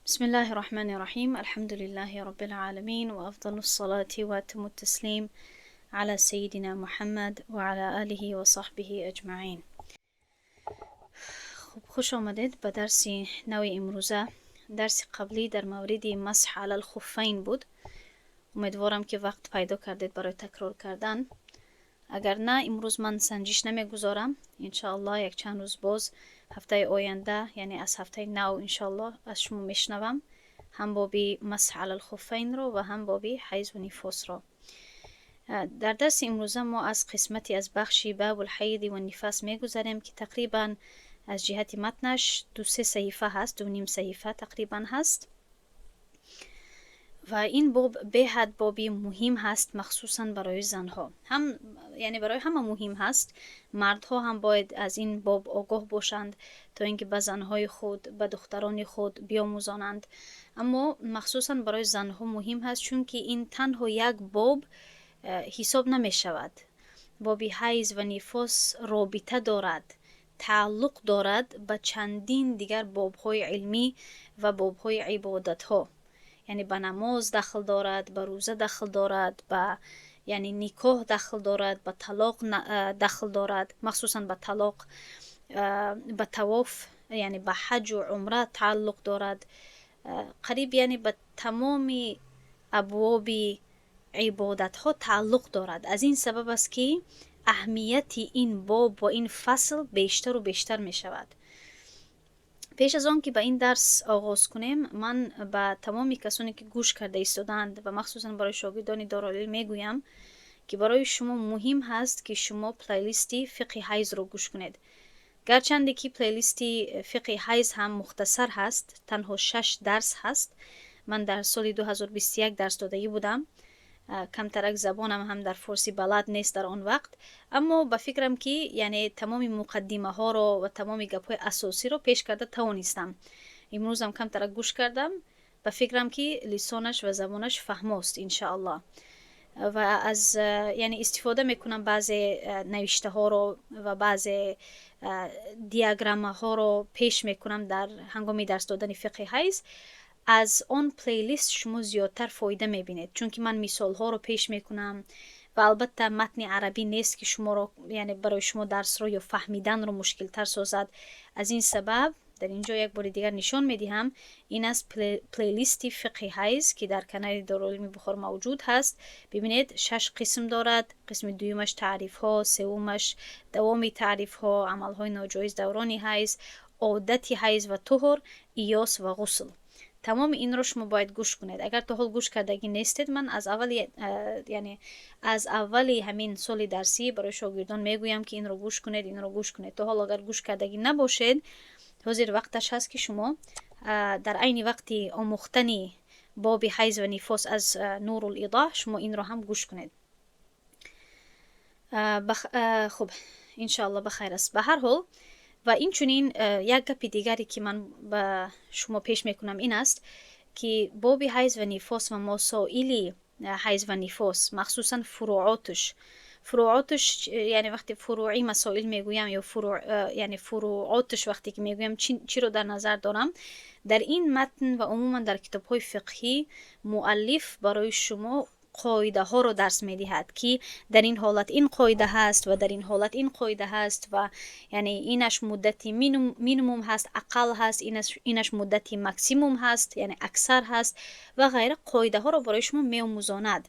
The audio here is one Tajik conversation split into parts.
بسم الله الرحمن الرحيم، الحمد لله رب العالمين، وأفضل الصلاة وأتم التسليم على سيدنا محمد وعلى آله وصحبه أجمعين. خب، خوش آمدید به درس نو امروزه. درس قبلی در مورد مسح علی الخفین بود. امیدوارم که وقت پیدا کردید برای تکرار کردن. اگر نه، امروز من سنجش نمیگذارم. انشاءالله یک چند روز باز، هفته آینده، یعنی از هفته نو، انشاءالله از شما میشنوم، هم بابی مسح علی الخفین رو و هم بابی حیض و نفاس رو. در درس امروزه ما از قسمتی از بخش باب الحیض و نفاس میگذریم که تقریبا از جهت متنش دو سه صحیفه هست، 2.5 صحیفه تقریبا هست و این باب به‌حد بابی مهم هست، مخصوصا برای زنها هم، یعنی برای همه مهم هست. مردها هم باید از این باب آگاه باشند تا اینکه به زنهای خود، به دختران خود بیاموزانند، اما مخصوصا برای زنها مهم هست، چون که این تنها یک باب حساب نمی شود. بابی حیض و نفاس رابطه دارد، تعلق دارد به چندین دیگر بابهای علمی و بابهای عبادت ها، یعنی به نماز دخل دارد، به روزه دخل دارد، به یعنی نکاح دخل دارد، به طلاق دخل دارد، مخصوصا به طلاق، به طواف، یعنی به حج و عمره تعلق دارد. قریب یعنی به تمام ابواب عبادت ها تعلق دارد. از این سبب است که اهمیت این باب و این فصل بیشتر و بیشتر می شود. پیش از آن که به این درس آغاز کنیم، من به تمامی کسانی که گوش کرده ایستادند و مخصوصا برای شاگردان دارالعلم میگویم که برای شما مهم هست که شما playlist ی فقه حیض رو گوش کنید. گرچند که playlist ی فقه حیض هم مختصر هست، تنها شش درس هست. من در سال 2021 درس دادگی بودم. کمترک زبانم هم در فارسی بلد نیست در آن وقت، اما به فکرم که یعنی تمام مقدمه ها رو و تمام گپ های اساسی رو پیش کرده توانستم. امروز هم کمترک گوش کردم، به فکرم که لسانش و زبانش فهماست انشاءالله و از یعنی استفاده میکنم بعض نوشته ها رو و بعض دیاگرام ها رو پیش میکنم در هنگام درس دادن فقه حیض. از آن playlist شما زیادتر فایده میبینید، چون که من مثال ها رو پیش میکنم و البته متن عربی نیست که شما رو، یعنی برای شما درس رو یا فهمیدن رو مشکل تر سازد. از این سبب در اینجا یک بار دیگر نشان میدهم. این از playlist فقه حیض که در کانال دارالعلم بخار موجود هست. ببینید، شش قسم دارد. قسم دومش تعریف ها، سومش دوام تعریف ها، عمل های ناجایز دوران حیض، عادت حیض و طهر، ایاس و غسل. تمام این رو شما باید گوش کنید. اگر تا حال گوش کردگی نیستید، من از اول، یعنی از اول همین سال درسی برای شاگردان میگویم که این رو گوش کنید، این رو گوش کنید. تا حال اگر گوش کردگی نباشید، حاضر وقتش هست که شما در عین وقتی آموختن باب حیض و نفاس از نور الایضاح، شما این رو هم گوش کنید. خب، انشاءالله بخیر است به هر حال. و این چنین یک گپ دیگری که من به شما پیش میکنم این است که باب حیض و نفاس و مسائل حیض و نفاس، مخصوصا فروعاتش، یعنی وقتی فروعی مسائل میگویم یا فروع، یعنی فروعاتش وقتی که میگویم، چی رو در نظر دارم؟ در این متن و عموما در کتاب های فقهی، مؤلف برای شما قاعده ها رو درس میدهد که در این حالت این قاعده هست و در این حالت این قاعده هست و یعنی اینش مدتی مینیموم هست، اقل هست، اینش مدتی ماکسیموم هست، یعنی اکثر هست و غیره. قاعده ها رو برای شما میآموزاند،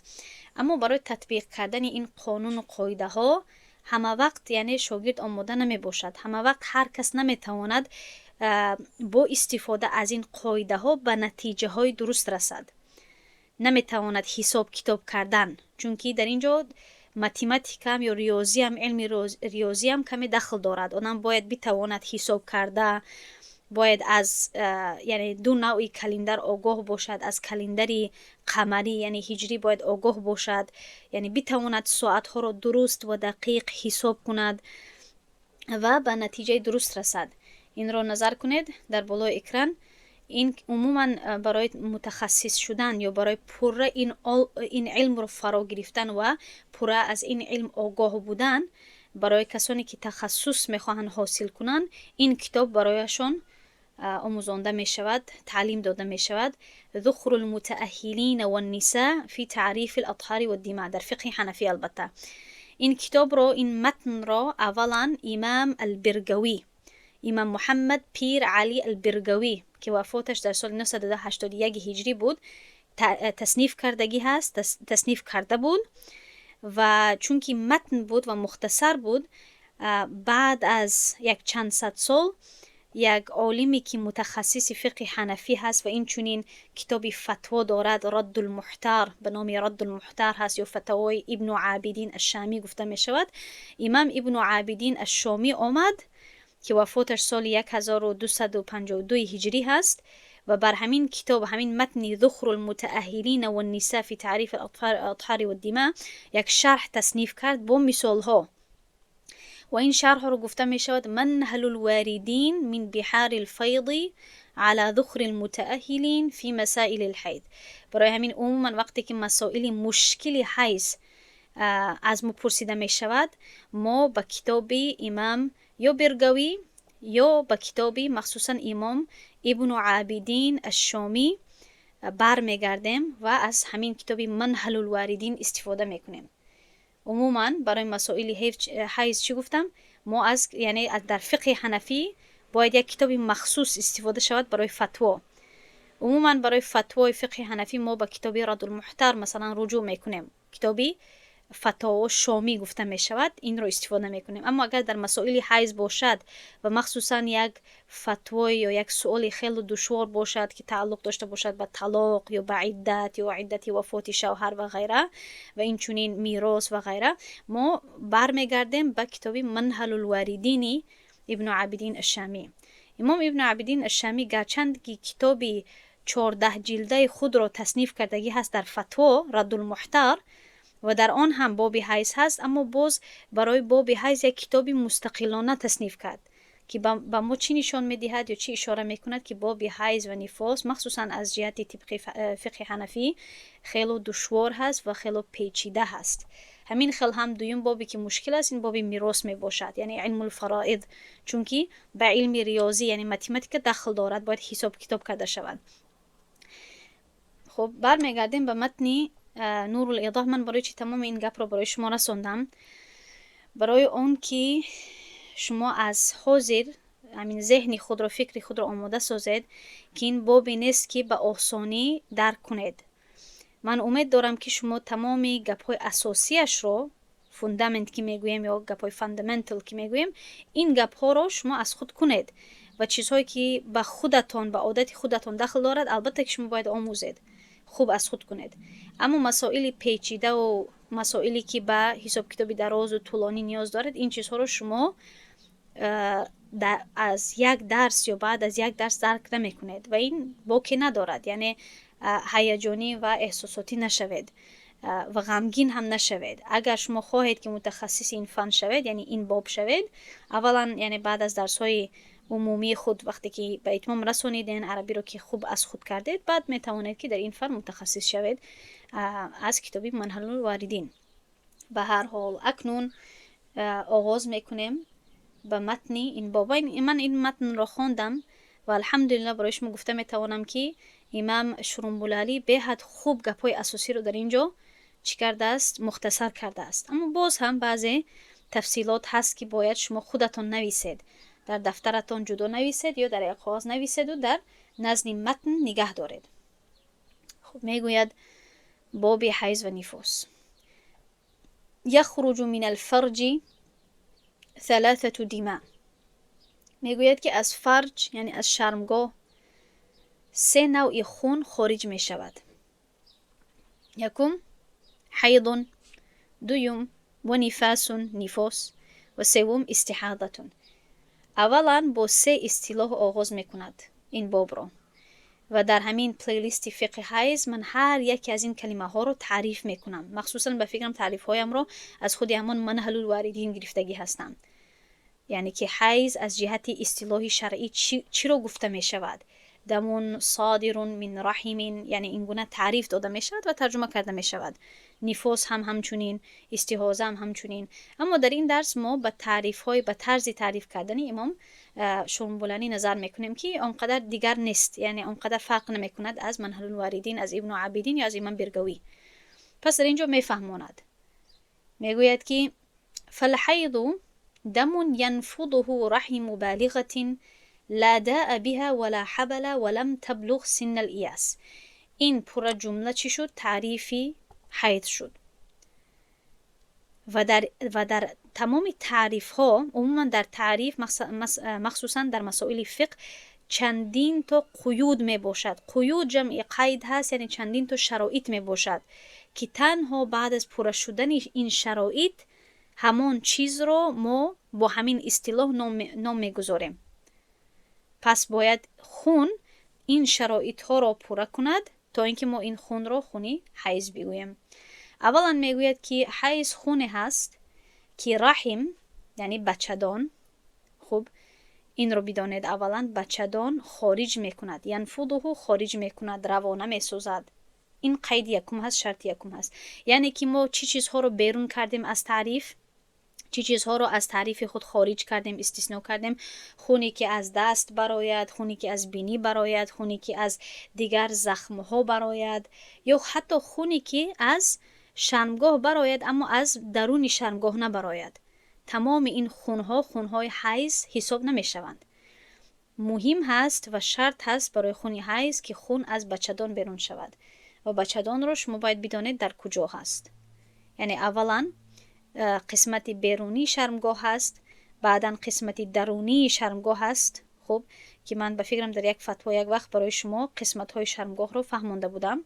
اما برای تطبیق کردن این قانون و قاعده ها همه وقت یعنی شاگرد آماده نمی باشد. همه وقت هر کس نمی تواند با استفاده از این قاعده ها به نتیجه های درست رسد. نمیتواند حساب کتاب کردن، چونکی در اینجا математика ҳам ё риёзӣ ҳам، илми риёзӣ ҳам каме дахл дорад. Одам бояд битавонад ҳисоб карда, бояд аз яъне ду навъи календар огоҳ бошад, аз календари қамарӣ, яъне ҳиҷрӣ бояд огоҳ бошад, яъне битавонад соатҳоро дуруст ва дақиқ ҳисоб кунад ва ба натиҷаи дуруст расад. Инро назар кунед дар болои экран. Ин умуман барои мутахассис шудан ё барои пурра ин илмро фаро гирифтан ва пурра аз ин илм огоҳ будан, барои касоне ки тахассус мехоҳанд ҳосил кунанд, ин китоб барояшон омӯзонда мешавад, таълим дода мешавад. ذخر المتأهلين والنساء في تعريف الأطهار والدماء дар фиқҳи ҳанафӣ. Албатта, ин китобро, ин матнро аввалан имам Албиргавӣ, имам Муҳаммад Пир Али Албиргавӣ, ки вафоташ дар соли 981 ҳиҷрӣ буд, тасниф кардагӣ ҳаст, тасниф карда буд. Ва чунки матн буд ва мухтасар буд, баъд аз як чанд сад сол як олиме, ки мутахассиси фиқҳи ҳанафӣ ҳаст ва инчунин китоби фатво дорад, Раддулмуҳтар, ба номи Раддулмуҳтар ҳаст ё Фатавои Ибну Абидин Ашшамӣ гуфта мешавад, имам Ибну Абидин Ашшомӣ омад, ки вафоташ соли 1252 ҳиҷрӣ ҳаст, ва бар ҳамин китоб, ҳамин матни ذخر المتأهلين والنساء في تعريف الأطهار والدماء як шарҳ тасниф кард бо мисолҳо. Ва ин шарҳро гуфта мешавад منهل الواردين من بحار الفيض على ذخر المتأهلين في مسائل الحيض. Барои ҳамин, умуман, вақте ки масоили мушкили ҳайз аз мо пурсида мешавад, мо ба китоби имам ё Биргавӣ, ё ба китоби махсусан имом Ибну Абидин Ашшомӣ бармегардем ва аз ҳамин китоби Манҳалулваридин истифода мекунем. Умуман, барои масоили ҳайз, чӣ гуфтам, мо аз, яъне, дар фиқҳи ҳанафӣ бояд як китоби махсус истифода шавад барои фатво. Умуман, барои фатвои фиқҳи ҳанафӣ мо ба китоби Радулмуҳтар, масалан, руҷӯъ мекунем, китоби Фатово Шомӣ гуфта мешавад, инро истифода мекунем. Аммо агар дар масоили ҳайз бошад ва махсусан як фатвое ё як суоли хеле душвор бошад, ки тааллуқ дошта бошад ба талоқ ё ба иддат ё иддати вафоти шавҳар ва ғайра, ва инчунин мерос ва ғайра, мо бармегардем ба китоби Манҳалулваридини Ибну Абидин Ашшамӣ. Имом Ибну Абидин Ашшамӣ, гарчанд ки китоби 14 ҷилдаи худро тасниф кардагӣ ҳаст дар фатво Раддулмуҳтар ва дар он ҳам боби ҳайз ҳаст, аммо боз барои боби ҳайз як китоби мустақилона тасниф кард, ки ба мо чӣ нишон медиҳад ё чӣ ишора мекунад? Ки боби ҳайз ва нифос, махсусан аз ҷиҳати тибқи фиқҳи ҳанафӣ, хело душвор ҳаст ва хело печида ҳаст. Ҳамин хел ҳам дуюм бобе, ки мушкил аст, ин боби мерос мебошад, яъне илмулфароид, чунки ба илми риёзӣ, яъне математика, дахл дорад, бояд ҳисоб китоб карда шавад. Хуб, бармегардем ба матни Нурул Изоҳ. Ман барои чи тамоми ин гапро барои шумо расондам? Барои он ки шумо аз ҳозир ҳамин зеҳни худро, фикри худро омода созед, ки ин бобе нест, ки ба осонӣ дарк кунед. Ман умед дорам, ки шумо тамоми гапҳои асосияшро, фундамент ки мегӯем ё гапҳои fundamental ки мегӯем, ин гапҳоро шумо аз худ кунед. Ва чизҳое, ки ба худатон, ба одати худатон дахл дорад, албатта, ки шумо бояд омӯзед, хуб аз худ кунед. Аммо масоили печидаву масоиле, ки ба ҳисобкитоби дарозу тӯлонӣ ниёз дорад, ин чизҳоро шумо аз як дарс ё баъд аз як дарс дарк намекунед ва ин боке надорад. Яъне ҳаяҷонӣ ва эҳсосотӣ нашавед ва ғамгин ҳам нашавед. Агар шумо хоҳед, ки мутахассиси ин фан шавед, яъне ин боб шавед, аввалан, яъне баъд аз дарсҳои умумии худ, вақте ки ба итмом расониден, арабиро ки хуб аз худ кардед, баъд метавонед, ки дар ин фан мутахассис шавед аз китоби Манҳалулваридин. Ба ҳар ҳол, акнун оғоз мекунем ба матни ин боб. Ман ин матнро хондам ва, алҳамдулилла, барои шумо гуфта метавонам, ки имам Шурумбулалӣ беҳад хуб гапҳои асосиро дар ин ҷо чӣ кардааст? Мухтасар кардааст. Аммо боз ҳам баъзе тафсилот ҳаст, ки бояд шумо худатон нависед, дар дафтаратон ҷудо нависед ё дар як коғаз нависеду дар назди матн нигаҳ доред. Хуб, мегӯяд: боби ҳайз ва нифос. يخرج من الفرج ثلاثة دماء. Мегӯяд, ки аз фарҷ, яъне аз шармгоҳ, се навъи хун хориҷ мешавад: якум حيض, дуюм ونفاس, нифос, ва севум استحاضة. Аввалан бо се истилоҳ оғоз мекунад ин бобро ва дар ҳамин плейлисти фиқҳи ҳайз ман ҳар яке аз ин калимаҳоро таъриф мекунам. Махсусан, ба фикрам, таърифҳоямро аз худи ҳамон Манҳалулваридин гирифтагӣ ҳастам, яъне ки ҳайз аз ҷиҳати истилоҳи шаръӣ чиро гуфта мешавад. دم صادر من رحم، یعنی این گونه تعریف داده می شود و ترجمه کرده می شود. نفاس هم همچنین، استحاضه هم همچنین. اما در این درس ما به تعریف های، به طرز تعریف کردن امام شورمبولانی نظر میکنیم که آنقدر دیگر نیست، یعنی آنقدر فرق نمیکند از منهل الواردین، از ابن عابدین یا از امام برگوی. پس در اینجا میفهماند، میگوید که فالحیض دم ينفضه رحم بالغة لا داء بها ولا حبل ولم تبلغ سن الإياس. این پورا جمله چی شد؟ تعریفی حیض شد. و در تمام تعریف ها، عموما در تعریف، مخصوصا در مسائل فقه، چندین تا قیود می باشد. قیود جمع قید هست، یعنی چندین تا شرایط می باشد که تنها بعد از پوره شدن این شرایط همان چیز را ما با همین اصطلاح نام میگذاریم. پس باید خون این شرایط ها را پوره کند تا اینکه ما این خون را خونی حیض بگوییم. اولا میگوید که حیض خونی هست که رحم، یعنی بچه‌دان، خوب این رو بدانید، اولا بچه‌دان خارج میکند، ينفضه خارج میکند، روانه میسازد. این قید یکم هست، شرط یکم هست. یعنی که ما چی چیزها رو بیرون کردیم از تعریف، چی چیزها رو از تعریف خود خارج کردیم، استثناء کردیم؟ خونی که از دست براید، خونی که از بینی براید، خونی که از دیگر زخمها براید، یا حتی خونی که از شرمگاه براید اما از درون شرمگاه نبراید. تمام این خونها خونهای حیض حساب نمیشوند. مهم هست و شرط هست برای خون حیض که خون از بچه‌دان بیرون شود و بچه‌دان رو شما باید بدانید در کجا هست. یعنی اولا قسمت بیرونی شرمگاه هست، بعدا قسمت درونی شرمگاه هست. خب که من به فکرم در یک فتوا یک وقت برای شما قسمت های شرمگاه رو فهمانده بودم.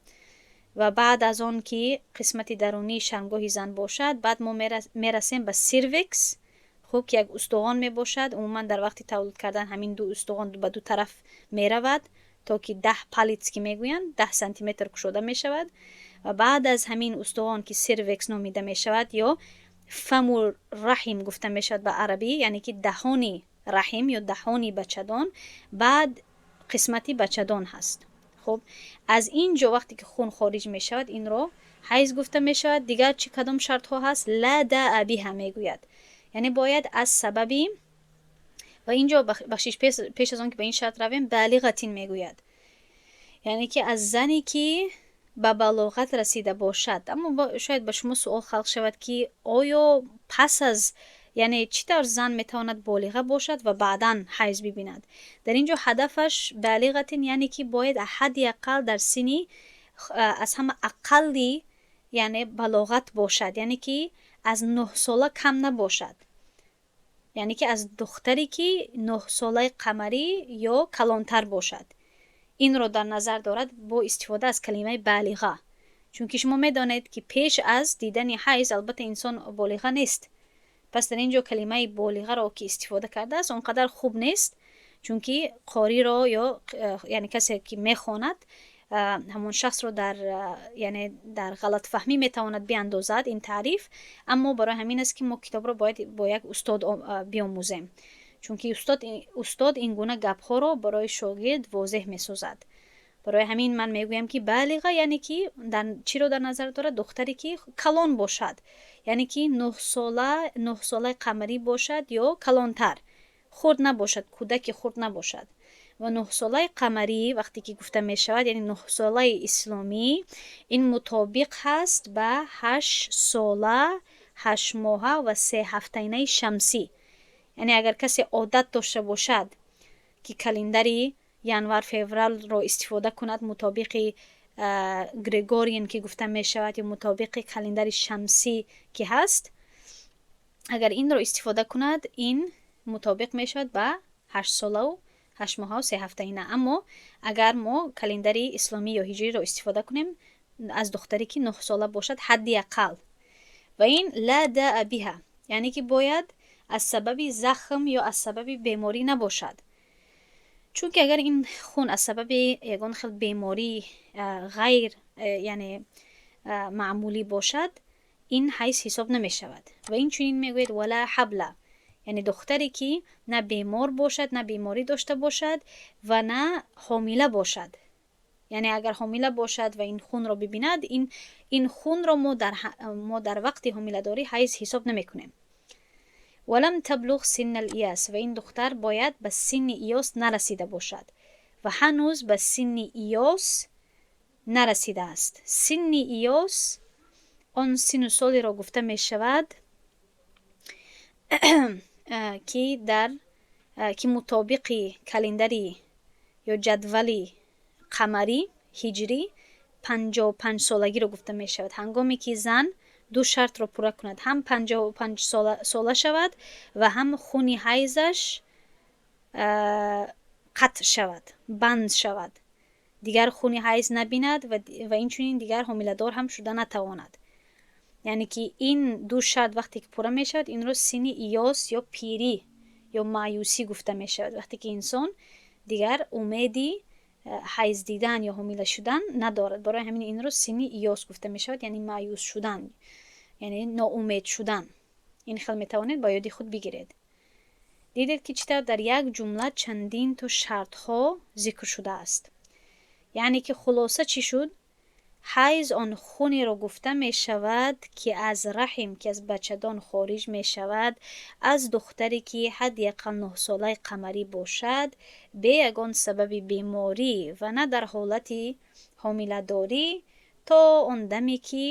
و بعد از آن که قسمت درونی شرمگاه زن باشد، بعد ما میرسیم به cervix، خب که یک استخوان می باشد. عموما در وقت تولد کردن همین دو استخوان به دو طرف می رود تا که 10 палец که میگویند، 10 سانتی متر گشوده می شود. و بعد از همین استخوان که cervix نامیده می شود یا فم رحم گفته می شود به عربی، یعنی که دهانی رحم یا دهانی بچه‌دان، بعد قسمتی بچه‌دان هست. خب از اینجا وقتی که خون خارج می شود، این رو حیض گفته می شود. دیگر چی، کدام شرط ها هست؟ لا داء بها میگوید، یعنی باید از سببی، و اینجا بخشش، پیش از آن که به این شرط رویم، بالغة میگوید، یعنی که از زنی که به بلاغت رسیده باشد. اما شاید به شما سوال خلق شود که آیا پس از، یعنی چطور زن میتواند بالغه باشد و بعدا حیض ببیند؟ در اینجا هدفش بالغة یعنی که باید حداقل در سنی از همه اقلی یعنی بلاغت باشد، یعنی که از 9 ساله کم نباشد، یعنی که از دختری که 9 ساله قمری یا کلانتر باشد. این رو در نظر دارد با استفاده از کلمه بالغه، چون که شما میدانید که پیش از دیدن حیض البته انسان بالغه نیست. پس در اینجا کلمه بالغه را که استفاده کرده است اونقدر خوب نیست، چون که قاری را یا یعنی کسی که میخواند همون شخص رو در یعنی در غلط فهمی میتواند بیاندازد این تعریف. اما برای همین است که ما کتاب رو باید با یک استاد بیاموزیم، چون که استاد این گونه گپ ها رو برای شاگرد واضح میسازد. برای همین من میگویم که بالغه یعنی که در چی رو در نظر داره؟ دختری که کلان باشد، یعنی که 9 ساله، 9 ساله قمری باشد یا کلانتر، خرد نباشد، کودک خرد نباشد. و 9 ساله قمری وقتی که گفته می شود، یعنی 9 ساله اسلامی، این مطابق هست به 8 ساله 8 ماهه و 3 هفته‌ینه شمسی. یعنی اگر کسی عادت داشته باشد که calendar ی январ، феврал رو استفاده کند، مطابق Gregorian که گفته می شود یا مطابق calendar شمسی که هست، اگر این رو استفاده کند، این مطابق می شود به 8 ساله و 8 ماه و 3 هفته اینه. اما اگر ما calendar ی اسلامی یا هجری رو استفاده کنیم، از دختری که 9 ساله باشد حدی اقل. و این لا داء بها یعنی که باید از سبب زخم یا از سبب بیماری نباشد، چون که اگر این خون از سبب یگان خیل بیماری غیر یعنی معمولی باشد، این حیض حساب نمی شود. و این چنین میگوید ولا حبل، یعنی که باید از سبب Яъне духтаре, ки на бемор бошад, на беморӣ дошта бошад ва на ҳомила бошад. Яъне агар ҳомила бошад ва ин хунро бибинад, ин хунро мо дар вақти ҳомиладорӣ ҳайз ҳисоб намекунем. ولم تبلغ سن الإياس, ва ин духтар бояд ба синни иёс нарасида бошад ва ҳанӯз ба синни иёс нарасидааст. Синни иёс он синну солеро гуфта мешавад, ки мутобиқи календари ё ҷадвали қамарӣ, ҳиҷрӣ, 55-солагиро гуфта мешавад. Ҳангоме ки зан ду шартро пурра кунад, ҳам 55 сола шавад ва ҳам хуни ҳайзаш қатъ шавад, банд шавад, дигар хуни ҳайз набинад ва инчунин дигар ҳомиладор ҳам шуда натавонад. Яъне ки ин ду шарт вақте ки пурра мешавад, инро синни иёс ё пирӣ ё маъюсӣ гуфта мешавад, вақте ки инсон дигар умеди ҳайз дидан ё ҳомила шудан надорад. Барои ҳамин инро синни иёс гуфта мешавад, яъне маъюс шудан, яъне ноумед шудан. Ин хел метавонед ба ёди худ бигиред. Дидед, ки чӣ тавр дар як ҷумла чандин то шартҳо зикр шудааст. Яъне ки хулоса чӣ шуд? Ҳайз он хунеро гуфта мешавад, ки аз раҳим, ки аз бачадон хориҷ мешавад аз духтаре, ки ҳадди ақал 9-солаи қамарӣ бошад, бе ягон сабаби беморӣ ва на дар ҳолати ҳомиладорӣ, то он даме ки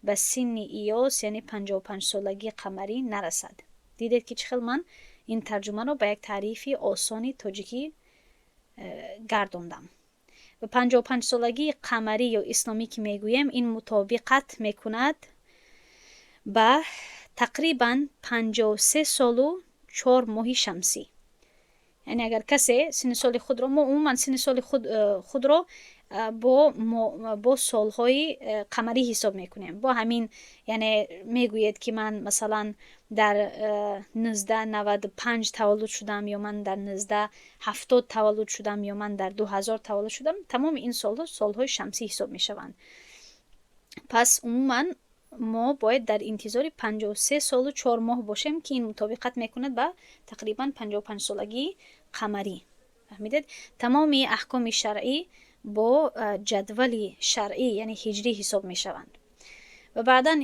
ба синни иёс, яъне 55-солагии қамарӣ нарасад. Дидед, ки чӣ хел ман ин тарҷумаро ба як таърифи осони тоҷикӣ гардондам. Ва 55-солагии қамарӣ ё исломӣ ки мегӯем, ин мутобиқат мекунад ба тақрибан 53 солу 4 моҳи шамсӣ. Яъне агар касе синни соли худро, мо умуман синни соли худро бо солҳои қамарӣ ҳисоб мекунем. Бо ҳамин, яъне мегӯед, ки ман масалан дар 1995 таваллуд шудам ё ман дар 1970 таваллуд шудам ё ман дар 2000 таваллуд шудам, тамоми ин солҳо солҳои шамсӣ ҳисоб мешаванд. Пас умуман мо бояд дар интизори 53 солу 4 моҳ бошем, ки ин мутобиқат мекунад ба тақрибан 55-солагии қамарӣ. Фаҳмидед? Тамоми аҳкоми шаръӣ бо ҷадвали шаръӣ, яъне ҳиҷрӣ, ҳисоб мешаванд. Ва баъдан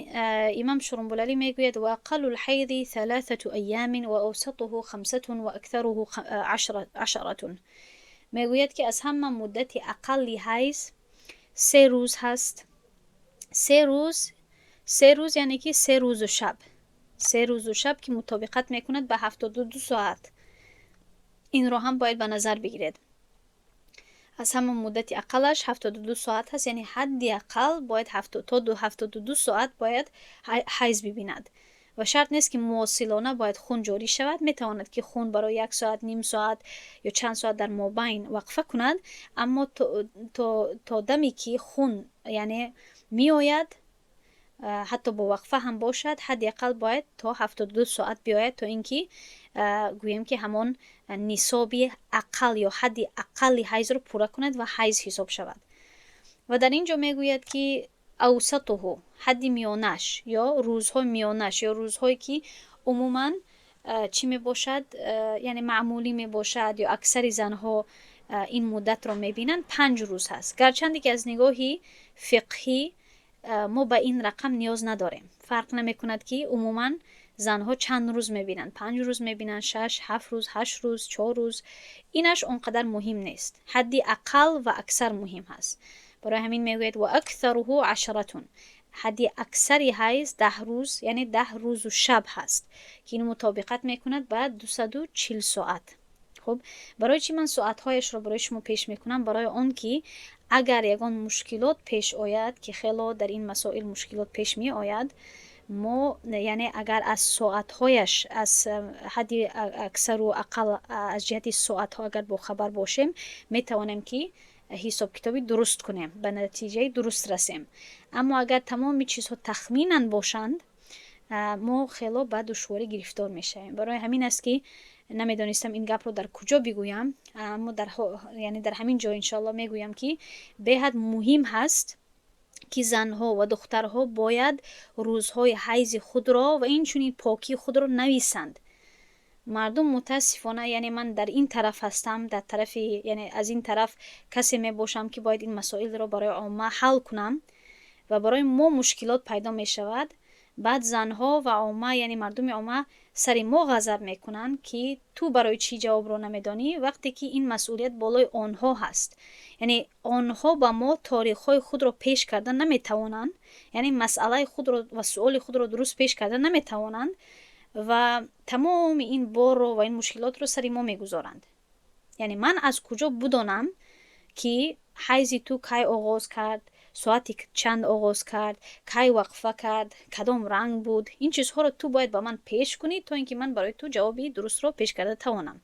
имам Шурумбулалӣ мегӯяд: وأقل الحيض ثلاثة أيام وأوسطه خمسة وأكثره عشرة. Мегӯяд, ки аз ҳама муддати ақалли ҳайз 3 рӯз ҳаст. 3 рӯз, 3 рӯз, яъне ки 3 рӯзу шаб, 3 рӯзу шаб, ки мутобиқат мекунад ба 72 соат. Инро ҳам бояд ба назар бигиред. Аз ҳама муддати ақаллаш 72 соат ҳаст, яъне ҳадди ақал бояд то 72 соат бояд ҳайз бибинад. Ва шарт нест, ки мувосилона бояд хун ҷорӣ шавад. Метавонад, ки хун барои як соат, ним соат ё чанд соат дар мобайн вақфа кунад, аммо то даме ки хун, яъне, меояд, ҳатто бо вақфа ҳам бошад, ҳадди ақал бояд то 72 соат биёяд, то ин ки гӯем, ки ҳамон нисоби ақал ё ҳадди ақалли ҳайзро пурра кунад ва ҳайз ҳисоб шавад. Ва дар ин ҷо мегӯяд, ки أوسطه, ҳадди миёнаш ё рӯзҳои миёнаш ё рӯзҳое ки умуман чӣ мебошад, яъне маъмулӣ мебошад ё аксари занҳо ин муддатро мебинанд, 5 рӯз ҳаст. Гарчанде ки аз нигоҳи фиқҳӣ мо ба ин рақам ниёз надорем, фарқ намекунад, ки умуман занҳо чанд рӯз мебинанд: 5 рӯз мебинанд, 6, 7 рӯз, 8 рӯз, 4 рӯз, инаш он қадар муҳим нест. Ҳадди ақал ва аксар муҳим ҳаст. Барои ҳамин мегӯяд: وأكثره عشرة, ҳадди аксари ҳайз 10 рӯз, яъне 10 рӯзу шаб ҳаст, ки ин мутобиқат мекунад ба 240 соат. Хуб, барои чӣ ман соатҳояшро барои шумо пеш мекунам? Барои он ки агар ягон мушкилот пеш ояд, ки хело дар ин масоил мушкилот пеш меояд, мо, яъне, агар аз соатҳояш, аз ҳадди аксару ақал, аз ҷиҳати соатҳо агар бохабар бошем, метавонем, ки ҳисобкитоби дуруст кунем, ба натиҷаи дуруст расем. Аммо агар тамоми чизҳо тахминан бошанд, мо хело ба душворӣ гирифтор мешавем. Барои ҳамин аст, ки намедонистам ин гапро дар куҷо бигӯям, аммо яъне дар ҳамин ҷо иншоалло мегӯям, ки беҳад муҳим ҳаст, ки занҳо ва духтарҳо бояд рӯзҳои ҳайзи худро ва инчунин покии худро нависанд. Мардум мутаассифона, яъне ман дар ин тараф ҳастам, дар тарафи, яъне аз ин тараф касе мебошам, ки бояд ин масоилро барои омма ҳал кунам ва барои мо мушкилот пайдо мешавад. Баъд занҳо ва омма, яъне мардуми омма, сари мо ғазаб мекунанд, ки ту барои чӣ ҷавобро намедонӣ, вақте ки ин масъулият болои онҳо ҳаст. Яъне онҳо ба мо торихҳои худро пеш карда наметавонанд, яъне масъалаи худро ва суоли худро дуруст пеш карда наметавонанд ва тамоми ин борро ва ин мушкилотро сари мо мегузоранд. Яъне ман аз куҷо будонам, ки ҳайзи ту кай оғоз кард, соати чанд оғоз кард, кай вақфа кард, кадом ранг буд? Ин чизҳоро ту бояд ба ман пеш кунӣ, то ин ки ман барои ту ҷавоби дурустро пеш карда тавонам.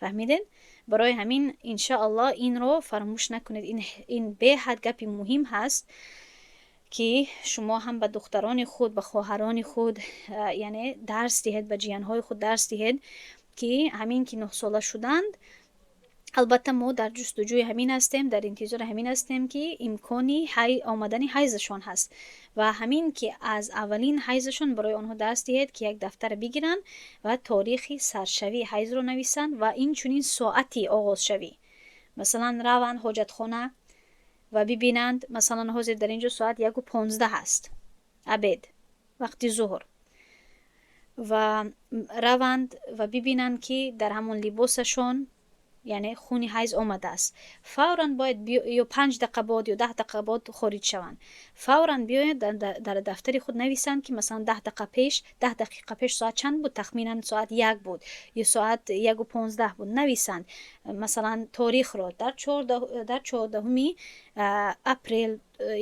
Фаҳмидед? Барои ҳамин, иншоаллоҳ, инро фаромӯш накунед. Ин беҳад гапи муҳим ҳаст, ки шумо ҳам ба духтарони худ, ба хоҳарони худ, яъне дарс диҳед, ба ҷиянҳои худ дарс диҳед, ки ҳамин ки 9-сола шуданд, албатта мо дар ҷустуҷӯи ҳамин ҳастем, дар интизори ҳамин ҳастем, ки имкони омадани ҳайзашон ҳаст, ва ҳамин ки аз аввалин ҳайзашон барои онҳо дарс диҳед, ки як дафтар бигиранд ва торихи саршавии ҳайзро нависанд ва инчунин соати оғозшавӣ. Масалан, раванд ҳоҷатхона ва бибинанд, масалан, ҳозир дар ин ҷо соат 1:15 ҳаст, обед, вақти зуҳр, ва раванд ва бибинанд, ки дар ҳамон либосашон, яъне хуни ҳайз омадааст. Фавран бояд ё 5 дақиқа бод, ё 10 дақиқа бод хориҷ шаванд, фавран биёянд, дар дафтари худ нависанд, ки масалан 10 дақиқа пеш, 10 дақиқа пеш соат чанд буд, тахминан соат 1 буд ё соат 1:15 буд. Нависанд, масалан, торихро дар 14-уми апрел,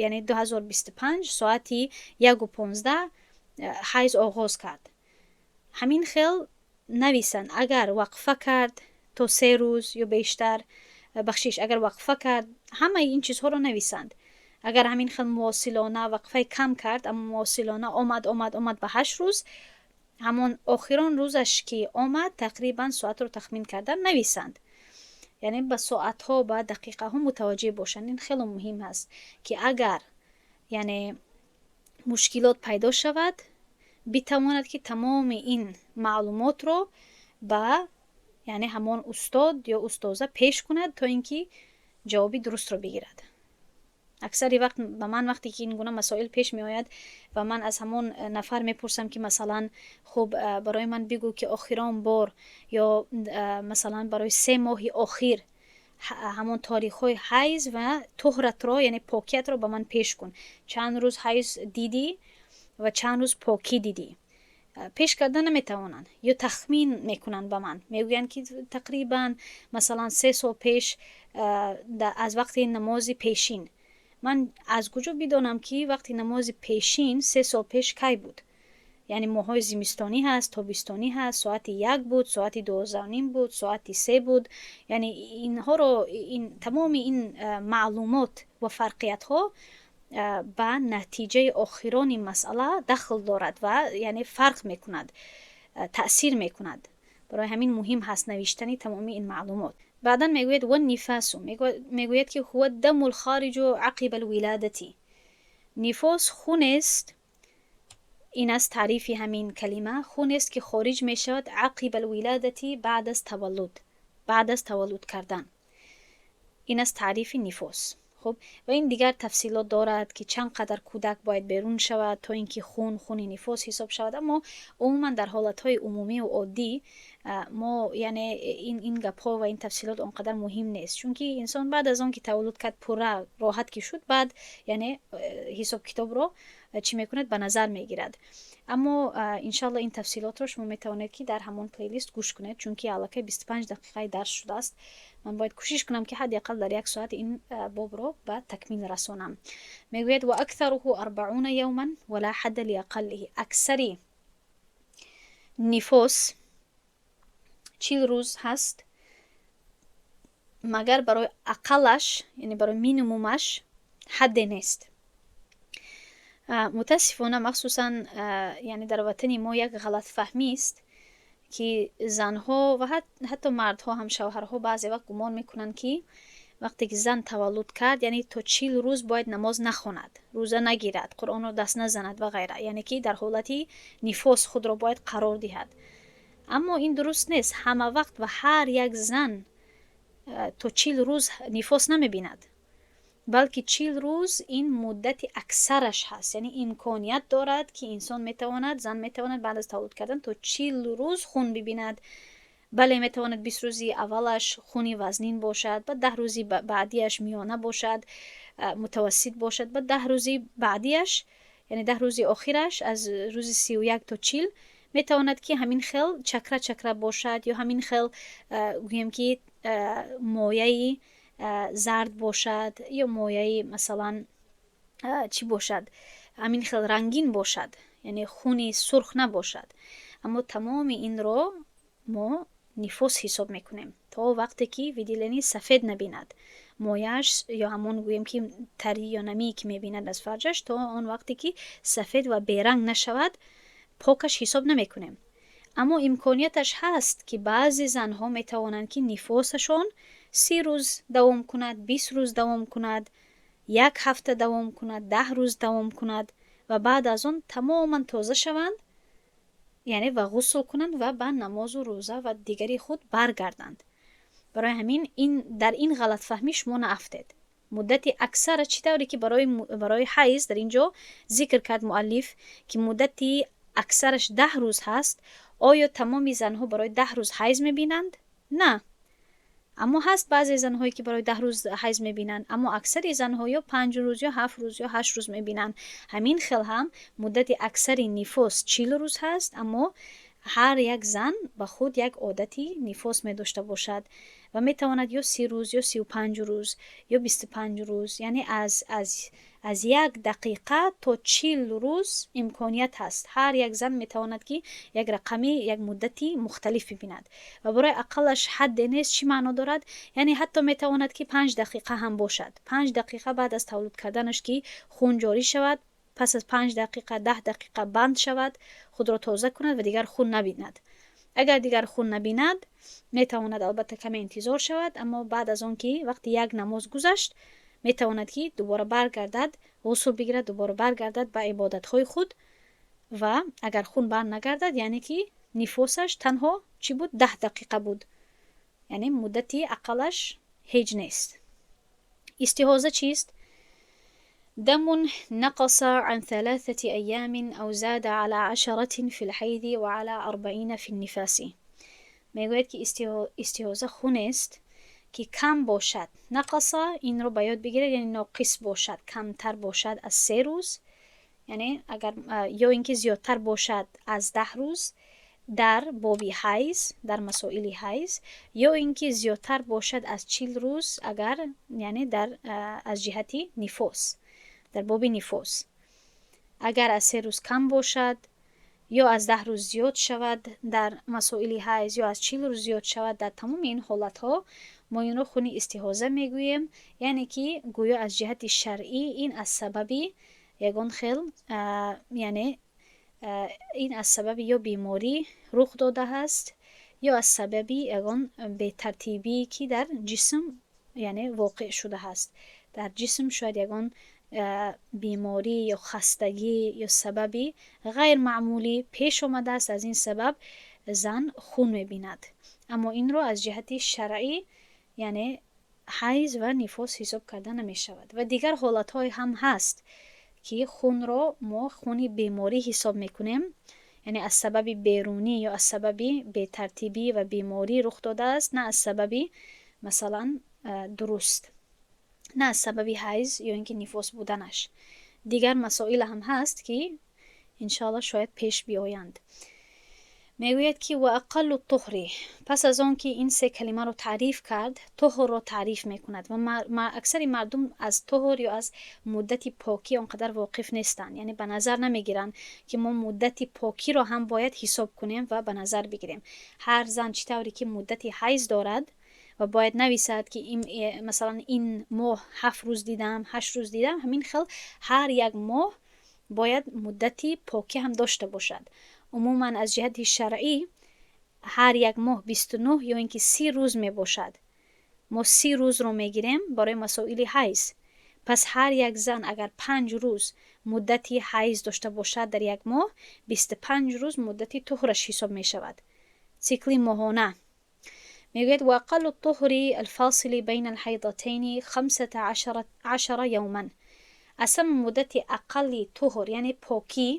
яъне 2025, соати 1:15 ҳайз оғоз кард. Ҳамин хел нависанд. Агар вақфа кард то 3 рӯз ё бештар, бахшиш, агар вақфа кард, ҳамаи ин чизҳоро нависанд. Агар ҳамин хел мувосилона вақфаи кам кард, аммо мувосилона омад, омад, омад ба 8 рӯз, ҳамон охирон рӯзаш ки омад, тақрибан соатро тахмин карда нависанд. Яъне ба соатҳо, ба дақиқаҳо мутаваҷҷеҳ бошанд. Ин хело муҳим аст, ки агар, яъне, мушкилот пайдо шавад, битавонад, ки тамоми ин маълумотро ба, яъне, ҳамон устод ё устоза пеш кунад, то ин ки ҷавоби дурустро бигирад. Аксари вақт ба ман вақте ки ин гуна масоил пеш меояд ва ман аз ҳамон нафар мепурсам, ки масалан, хуб, барои ман бигӯ, ки охирон бор ё масалан барои 3 моҳи охир ҳамон торихҳои ҳайз ва туҳратро, яъне покиятро ба ман пеш кун, чанд рӯз ҳайз дидӣ ва чанд рӯз покӣ дидӣ. Пеш карда наметавонанд ё тахмин мекунанд, ба ман мегӯянд, ки тақрибан, масалан, 3 сол пеш аз вақти намози пешин. Ман аз куҷо бидонам, ки вақти намози пешин 3 сол пеш кай буд? Яъне моҳҳои зимистонӣ ҳаст, тобистонӣ ҳаст, соати 1 буд, соати 12:30 буд, соати 3 буд? Яъне инҳоро, тамоми ин маълумот ва фарқиятҳо ба натиҷаи охирони масъала дахл дорад ва, яъне, фарқ мекунад, таъсир мекунад. Барои ҳамин муҳим ҳаст навиштани тамоми ин маълумот. Баъдан мегӯяд: والنفاس, мегӯяд, ки هو الدم الخارج عقب الولادة. Нифос хунест, ин аст таърифи ҳамин калима, хунест, ки хориҷ мешавад عقب الولادة, баъд аз таваллуд, баъд аз таваллуд кардан. Ин аст таърифи нифос. Хуб, ва ин дигар тафсилот дорад, ки чанд қадар кӯдак бояд берун шавад, то ин ки хун хуни нифос ҳисоб шавад. Аммо умуман дар ҳолатҳои умумию оддӣ мо, яъне, ин гапҳо ва ин тафсилот он қадар муҳим нест, чунки инсон баъд аз он ки таваллуд кард, пурра роҳат ки шуд, баъд, яъне, ҳисоб китобро чӣ мекунад, ба назар мегирад. Аммо иншалло ин тафсилотро шумо метавонед, ки дар ҳамон плейлист гӯш кунед, чунки аллакай 25 дақиқаи дарс шудааст. Ман бояд кӯшиш кунам, ки ҳадди ақал дар як соат ин бобро ба такмил расонам. Мегӯяд: وأكثره 40 يوما ولا حد لأقله. Аксари нифос 40 рӯз ҳаст, магар барои ақаллаш, яъне барои минимумаш ҳадде нест. Мутаассифона, махсусан, яъне, дар ватани мо як ғалатфаҳмист, ки занҳо ва ҳатто мардҳо ҳам, шавҳарҳо баъзе вақт гумон мекунанд, ки вақте ки зан таваллуд кард, яъне то 40 рӯз бояд намоз нахонад, рӯза нагирад, Қуръонро даст назанад ва ғайра, яъне ки дар ҳолати нифос худро бояд қарор диҳад. Аммо ин дуруст нест. Ҳама вақт ва ҳар як зан то 40 рӯз нифос намебинад, балки 40 рӯз ин муддати аксараш ҳаст. Яъне имконият дорад, ки инсон метавонад, зан метавонад баъд аз таваллуд кардан то 40 рӯз хун бибинад. Бале, метавонад 20 рӯзи аввалаш хуни вазнин бошад, ба 10 рӯзи баъдиаш миёна бошад, мутавассит бошад, ба 10 рӯзи баъдиаш, яъне 10 рӯзи охираш, аз рӯзи 31 то 40, метавонад, ки ҳамин хел чакра чакра бошад ё ҳамин хел, гӯем ки, мояи зард бошад ё мояи, масалан, чӣ бошад, ҳамин хел рангин бошад, яъне хуни сурх набошад. Аммо тамоми инро мо нифос ҳисоб мекунем, то вақте ки выделение сафед набинад, мояаш ё ҳамон, гӯем ки, тарӣ ё намие ки мебинад аз фарҷаш, то он вақте ки сафед ва беранг нашавад, покаш ҳисоб намекунем. Аммо имконияташ ҳаст, ки баъзе занҳо метавонанд, ки нифосашон 30 рӯз давом кунад, 20 рӯз давом кунад, як ҳафта давом кунад, 10 рӯз давом кунад ва баъд аз он тамоман тоза шаванд, яъне ва ғусл кунанд ва ба намозу рӯза ва дигари худ баргарданд. Барои ҳамин ин дар ин ғалатфаҳмӣ шумо наафтед. Муддати аксара чӣ тавре ки барои ҳайз дар ин ҷо зикр кард муаллиф, ки муддати аксараш 10 рӯз ҳаст, оё тамоми занҳо барои 10 рӯз ҳайз мебинанд? На. Аммо ҳаст баъзе занҳое, ки барои 10 рӯз ҳайз мебинанд, аммо аксари занҳо ё 5 рӯз, ё 7 рӯз, ё 8 рӯз мебинанд. Ҳамин хел ҳам муддати аксари нифос 40 рӯз ҳаст, аммо ҳар як зан ба худ як одати нифос медошта бошад ва метавонад ё 30 рӯз, ё 35 рӯз, ё 25 рӯз, яъне аз як дақиқа то 40 рӯз имконият ҳаст. Ҳар як зан метавонад, ки як рақами, як муддати мухталиф бибинад ва барои ақаллаш ҳадде нест. Чӣ маъно дорад? Яъне ҳатто метавонад, ки 5 дақиқа ҳам бошад. 5 дақиқа баъд аз таваллуд карданаш ки хун ҷорӣ шавад, пас аз 5 дақиқа, 10 дақиқа банд шавад, худро тоза кунад ва дигар хун набинад. Агар дигар хун набинад, метавонад албатта каме интизор шавад, аммо баъд аз он ки вақти як намоз гузашт, метавонад, ки дубора баргардад, ғусл бигирад, дубора баргардад ба ибодатҳои худ. Ва агар хун бар нагардад, яъне ки нифосаш танҳо чӣ буд? 10 дақиқа буд, яъне муддати ақаллаш ҳеҷ нест. Истиҳоза чист? دم نقص عن 3 أيام أو زاد على 10 في الحيض وعلى 40 في النفاس. мегӯяд, ки истиҳоза хунест, ки кам бошад. نقص, инро ба ёд бигиред, яъне ноқис бошад, камтар бошад аз 3 рӯз, яъне агар ё ин ки зиёдтар бошад аз 10 рӯз дар боби ҳайз, дар масоили ҳайз, ё ин ки зиёдтар бошад аз 40 рӯз агар, яъне дар аз ҷиҳати нифос, дар боби нифос. Агар аз 3 рӯз кам бошад ё аз 10 рӯз зиёд шавад дар масоили ҳайз, ё аз 40 рӯз зиёд шавад, дар тамоми ин ҳолатҳо мо инро хуни истиҳоза мегӯем. Яъне ки гӯё аз ҷиҳати шаръӣ ин аз сабаби ягон хел, яъне ин аз сабаби ё беморӣ рух додааст, ё аз сабаби ягон бетартибӣ, ки дар ҷисм, яъне, воқеъ шудааст. Дар ҷисм шояд ягон беморӣ ё хастагӣ ё сабаби ғайрмаъмулӣ пеш омадааст, аз ин сабаб зан хун мебинад. Аммо инро аз ҷиҳати шаръӣ, яъне, ҳайз ва нифос ҳисоб карда намешавад. Ва дигар ҳолатҳое ҳам ҳаст, ки хунро мо хуни беморӣ ҳисоб мекунем, яъне аз сабаби берунӣ ё аз сабаби бетартибӣ ва беморӣ рух додааст, на аз сабаби, масалан, дуруст, на аз сабаби ҳайз ё ин ки нифос буданаш. Дигар масоил ҳам ҳаст, ки иншоалло шояд пеш биёянд. Мегӯяд, ки وأقل الطهر. Пас аз он ки ин се калимаро таъриф кард, туҳрро таъриф мекунад. Ва аксари мардум аз туҳр ё аз муддати покӣ он қадар воқиф нестанд, яъне ба назар намегиранд, ки мо муддати покиро ҳам бояд ҳисоб кунем ва ба назар бигирем. Ҳар зан чӣ тавре ки муддати ҳайз дорад ва бояд нависад, ки масалан, ин моҳ 7 рӯз дидам, 8 рӯз дидам, ҳамин хел ҳар як моҳ бояд муддати покӣ ҳам дошта бошад. Умуман, аз ҷиҳати шаръӣ ҳар як моҳ 29 ё ин ки 30 рӯз мебошад. Мо 30 рӯзро мегирем барои масоили ҳайз. Пас ҳар як зан агар 5 рӯз муддати ҳайз дошта бошад дар як моҳ, 25 рӯз муддати туҳраш ҳисоб мешавад. Цикли моҳона. Мегӯяд: وأقل الطهر الفاصل بين الحيضتين 15 يوما. Аслан муддати ақалли туҳр, яъне покӣ,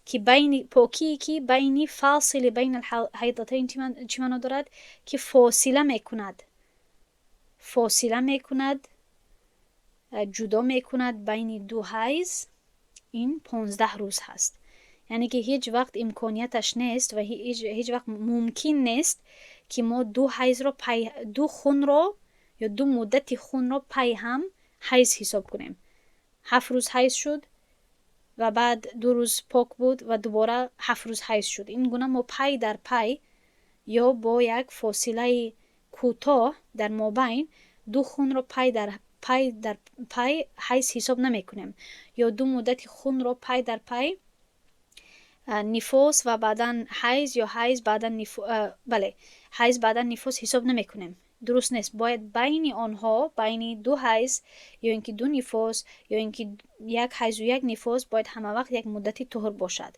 ки байни покие, ки байни فاصل بين الحيضتين чӣ маъно дорад? Ки фосила мекунад, фосила мекунад, ҷудо мекунад байни ду ҳайз, ин 15 рӯз ҳаст. Яъне ки ҳеҷ вақт имконияташ нест ва ҳеҷ вақт мумкин нест, ки мо ду ҳайзро, ду хунро ё ду муддати хунро пайҳам ҳайз ҳисоб кунем. 7 рӯз ҳайз шуд ва баъд 2 рӯз пок буд ва дубора 7 рӯз ҳайз шуд. Ин гуна мо пай дар пай ё бо як фосилаи кӯтоҳ дар мобайн ду хунро пай дар пай ҳайз ҳисоб намекунем ё ду муддати хунро пай дар пай нифос ва баъдан ҳайз ё ҳайз баъдан, бале, ҳайз, баъдан нифос ҳисоб намекунем. Дуруст нест. Бояд байни онҳо, байни ду ҳайз ё ин ки ду нифос ё ин ки як ҳайзу як нифос, бояд ҳама вақт як муддати туҳр бошад.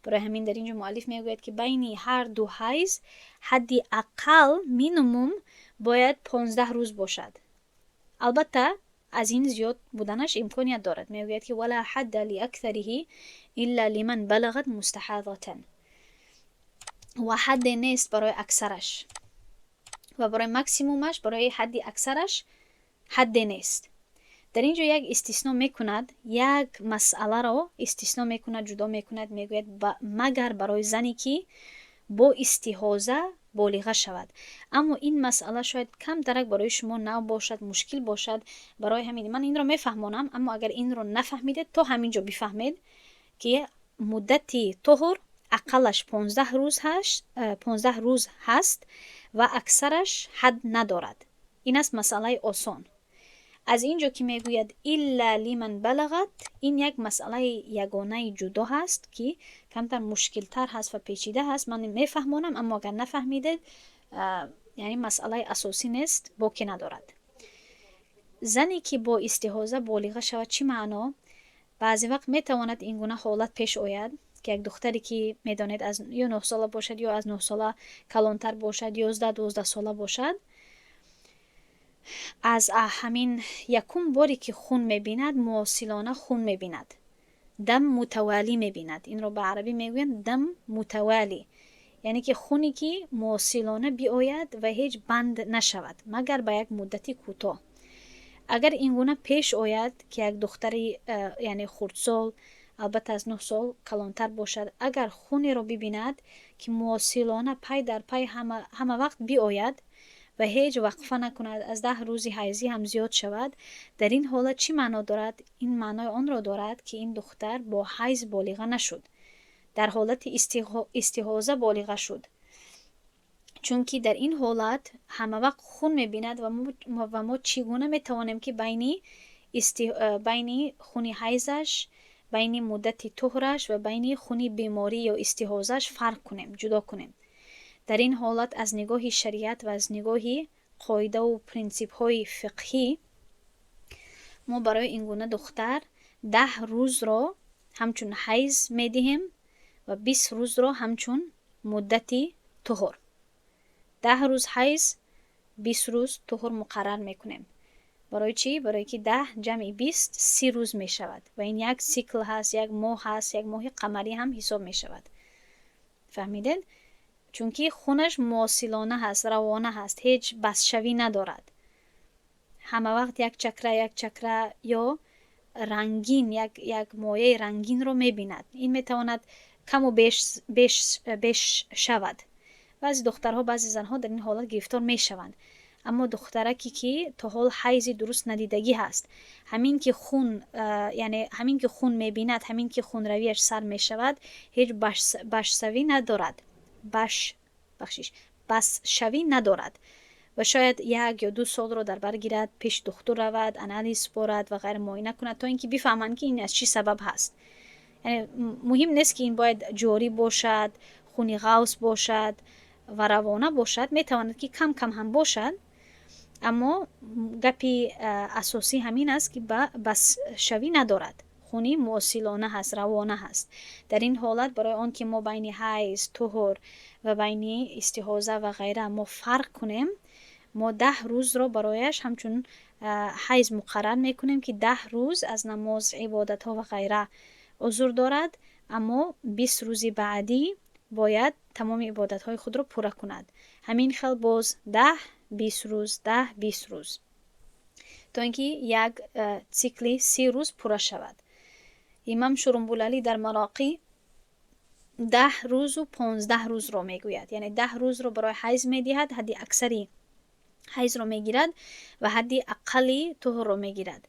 Барои ҳамин дар ин ҷо муаллиф мегӯяд, ки байни ҳар ду ҳайз ҳадди ақал, минимум, бояд 15 рӯз бошад. Албатта, аз ин зиёд буданаш имконият дорад. Мегӯяд, ки ولا حد لأكثره إلا لمن بلغت مستحاضة. Ва ҳадде нест барои аксараш ва барои максимумаш, барои ҳадди аксараш ҳадде нест. Дар ин ҷо як истисно мекунад, як масъаларо истисно мекунад, ҷудо мекунад. Мегӯяд, магар барои зане, ки бо истиҳоза болиға шавад. Аммо ин масъала шояд камтарак барои шумо нав бошад, мушкил бошад. Барои ҳамин ман инро мефаҳмонам, аммо агар инро нафаҳмидед, то ҳамин ҷо бифаҳмед, ки муддати туҳр ақаллаш 15 рӯз ҳаст ва аксараш ҳад надорад. Ин аст масъалаи осон. Аз ин ҷо ки мегӯяд إلا لمن بلغت, ин як масъалаи ягонаи ҷудо ҳаст, ки камтар мушкилтар ҳаст ва печида ҳаст. Ман мефаҳмонам, аммо агар нафаҳмидед, яъне масъалаи асосӣ нест, боке надорад. Зане, ки бо истиҳоза болиға шавад, чӣ маъно? Баъзе вақт метавонад ин гуна ҳолат пеш ояд, ки як духтаре, ки медонед, аз ё 9-сола бошад, ё аз 9-сола калонтар бошад, 11-12 сола бошад, аз ҳамин якум боре, ки хун мебинад, мувосилона хун мебинад, دم متوالي мебинад. Инро ба арабӣ мегӯянд دم متوالي, яъне ки хуне, ки мувосилона биояд ва ҳеҷ банд нашавад, магар ба як муддати кӯтоҳ. Агар ин гуна пеш ояд, ки як духтари, яъне хурдсол, албатта аз 9 сол калонтар бошад, агар хунеро бибинад, ки мувосилона пай дар пай ҳама вақт биояд ва ҳеҷ вақфа накунад, аз 10 рӯзи ҳайзӣ ҳам зиёд шавад, дар ин ҳолат чӣ маъно дорад? Ин маънои онро дорад, ки ин духтар бо ҳайз болиға нашуд, дар ҳолати истиҳоза болиға шуд, чунки дар ин ҳолат ҳамавақт хун мебинад. Ва мо чӣ гуна метавонем, ки байни хуни ҳайзаш, байни муддати туҳраш ва байни хуни беморӣ ё истиҳозаш фарқ кунем, ҷудо кунем? Дар ин ҳолат аз нигоҳи шариат ва аз нигоҳи қоидаву принсипҳои фиқҳӣ мо барои ин гуна духтар 10 рӯзро ҳамчун ҳайз медиҳем ва 20 рӯзро ҳамчун муддати туҳр. 10 рӯз ҳайз, 20 рӯз туҳр муқаррар мекунем. Барои чӣ? Барое ки 10 ҷамъи 20 30 рӯз мешавад ва ин як сикл ҳаст, як моҳ ҳаст, як моҳи қамарӣ ҳам ҳисоб мешавад. Фаҳмидед? Чунки хунаш мувосилона ҳаст, равона ҳаст, ҳеҷ басшавӣ надорад, ҳама вақт як чакра, як чакра ё рангин, як мояи рангинро мебинад. Ин метавонад каму беш шавад. Баъзе духтарҳо, баъзе занҳо дар ин ҳолат гирифтор мешаванд. Аммо духтараке, ки то ҳол ҳайзи дуруст надидагӣ ҳаст, ҳамин ки хун, яъне ҳамин ки хун мебинад, ҳамин ки хунравиаш сар мешавад, ҳеҷ башсавӣ надорад, баш, бахшиш, басшавӣ надорад ва шояд як ё ду солро дар бар гирад, пеши духтур равад, анализ супорад ва ғайра, муоина кунад, то ин ки бифаҳманд, ки ин аз чӣ сабаб ҳаст. Яъне муҳим нест, ки ин бояд ҷорӣ бошад, хуни ғавс бошад ва равона бошад. Метавонад, ки кам кам ҳам бошад, аммо гапи асосӣ ҳамин аст, ки басшавӣ надорад. хуни муосилона ҳаст, равона ҳаст. Дар ин ҳолат, барои он ки мо байни ҳайз, туҳур ва байни истиҳоза ва ғайра мо фарқ кунем, мо 10 рӯзро барояш ҳамчун ҳайз муқаррар мекунем, ки 10 рӯз аз намоз, ибодатҳо ва ғайра узр дорад, аммо 20 рӯзи баъдӣ бояд тамоми ибодатҳои худро пурра кунад. Ҳамин хел боз 10, 20 рӯз, 10, 20 рӯз, то ин ки як цикли 30 рӯз пурра шавад. Имам Шурумбулалӣ дар Мароқӣ 10 рӯзу 15 рӯзро мегӯяд, яъне 10 рӯзро барои ҳайз медиҳад, ҳадди аксари ҳайзро мегирад ва ҳадди ақалли туҳурро мегирад.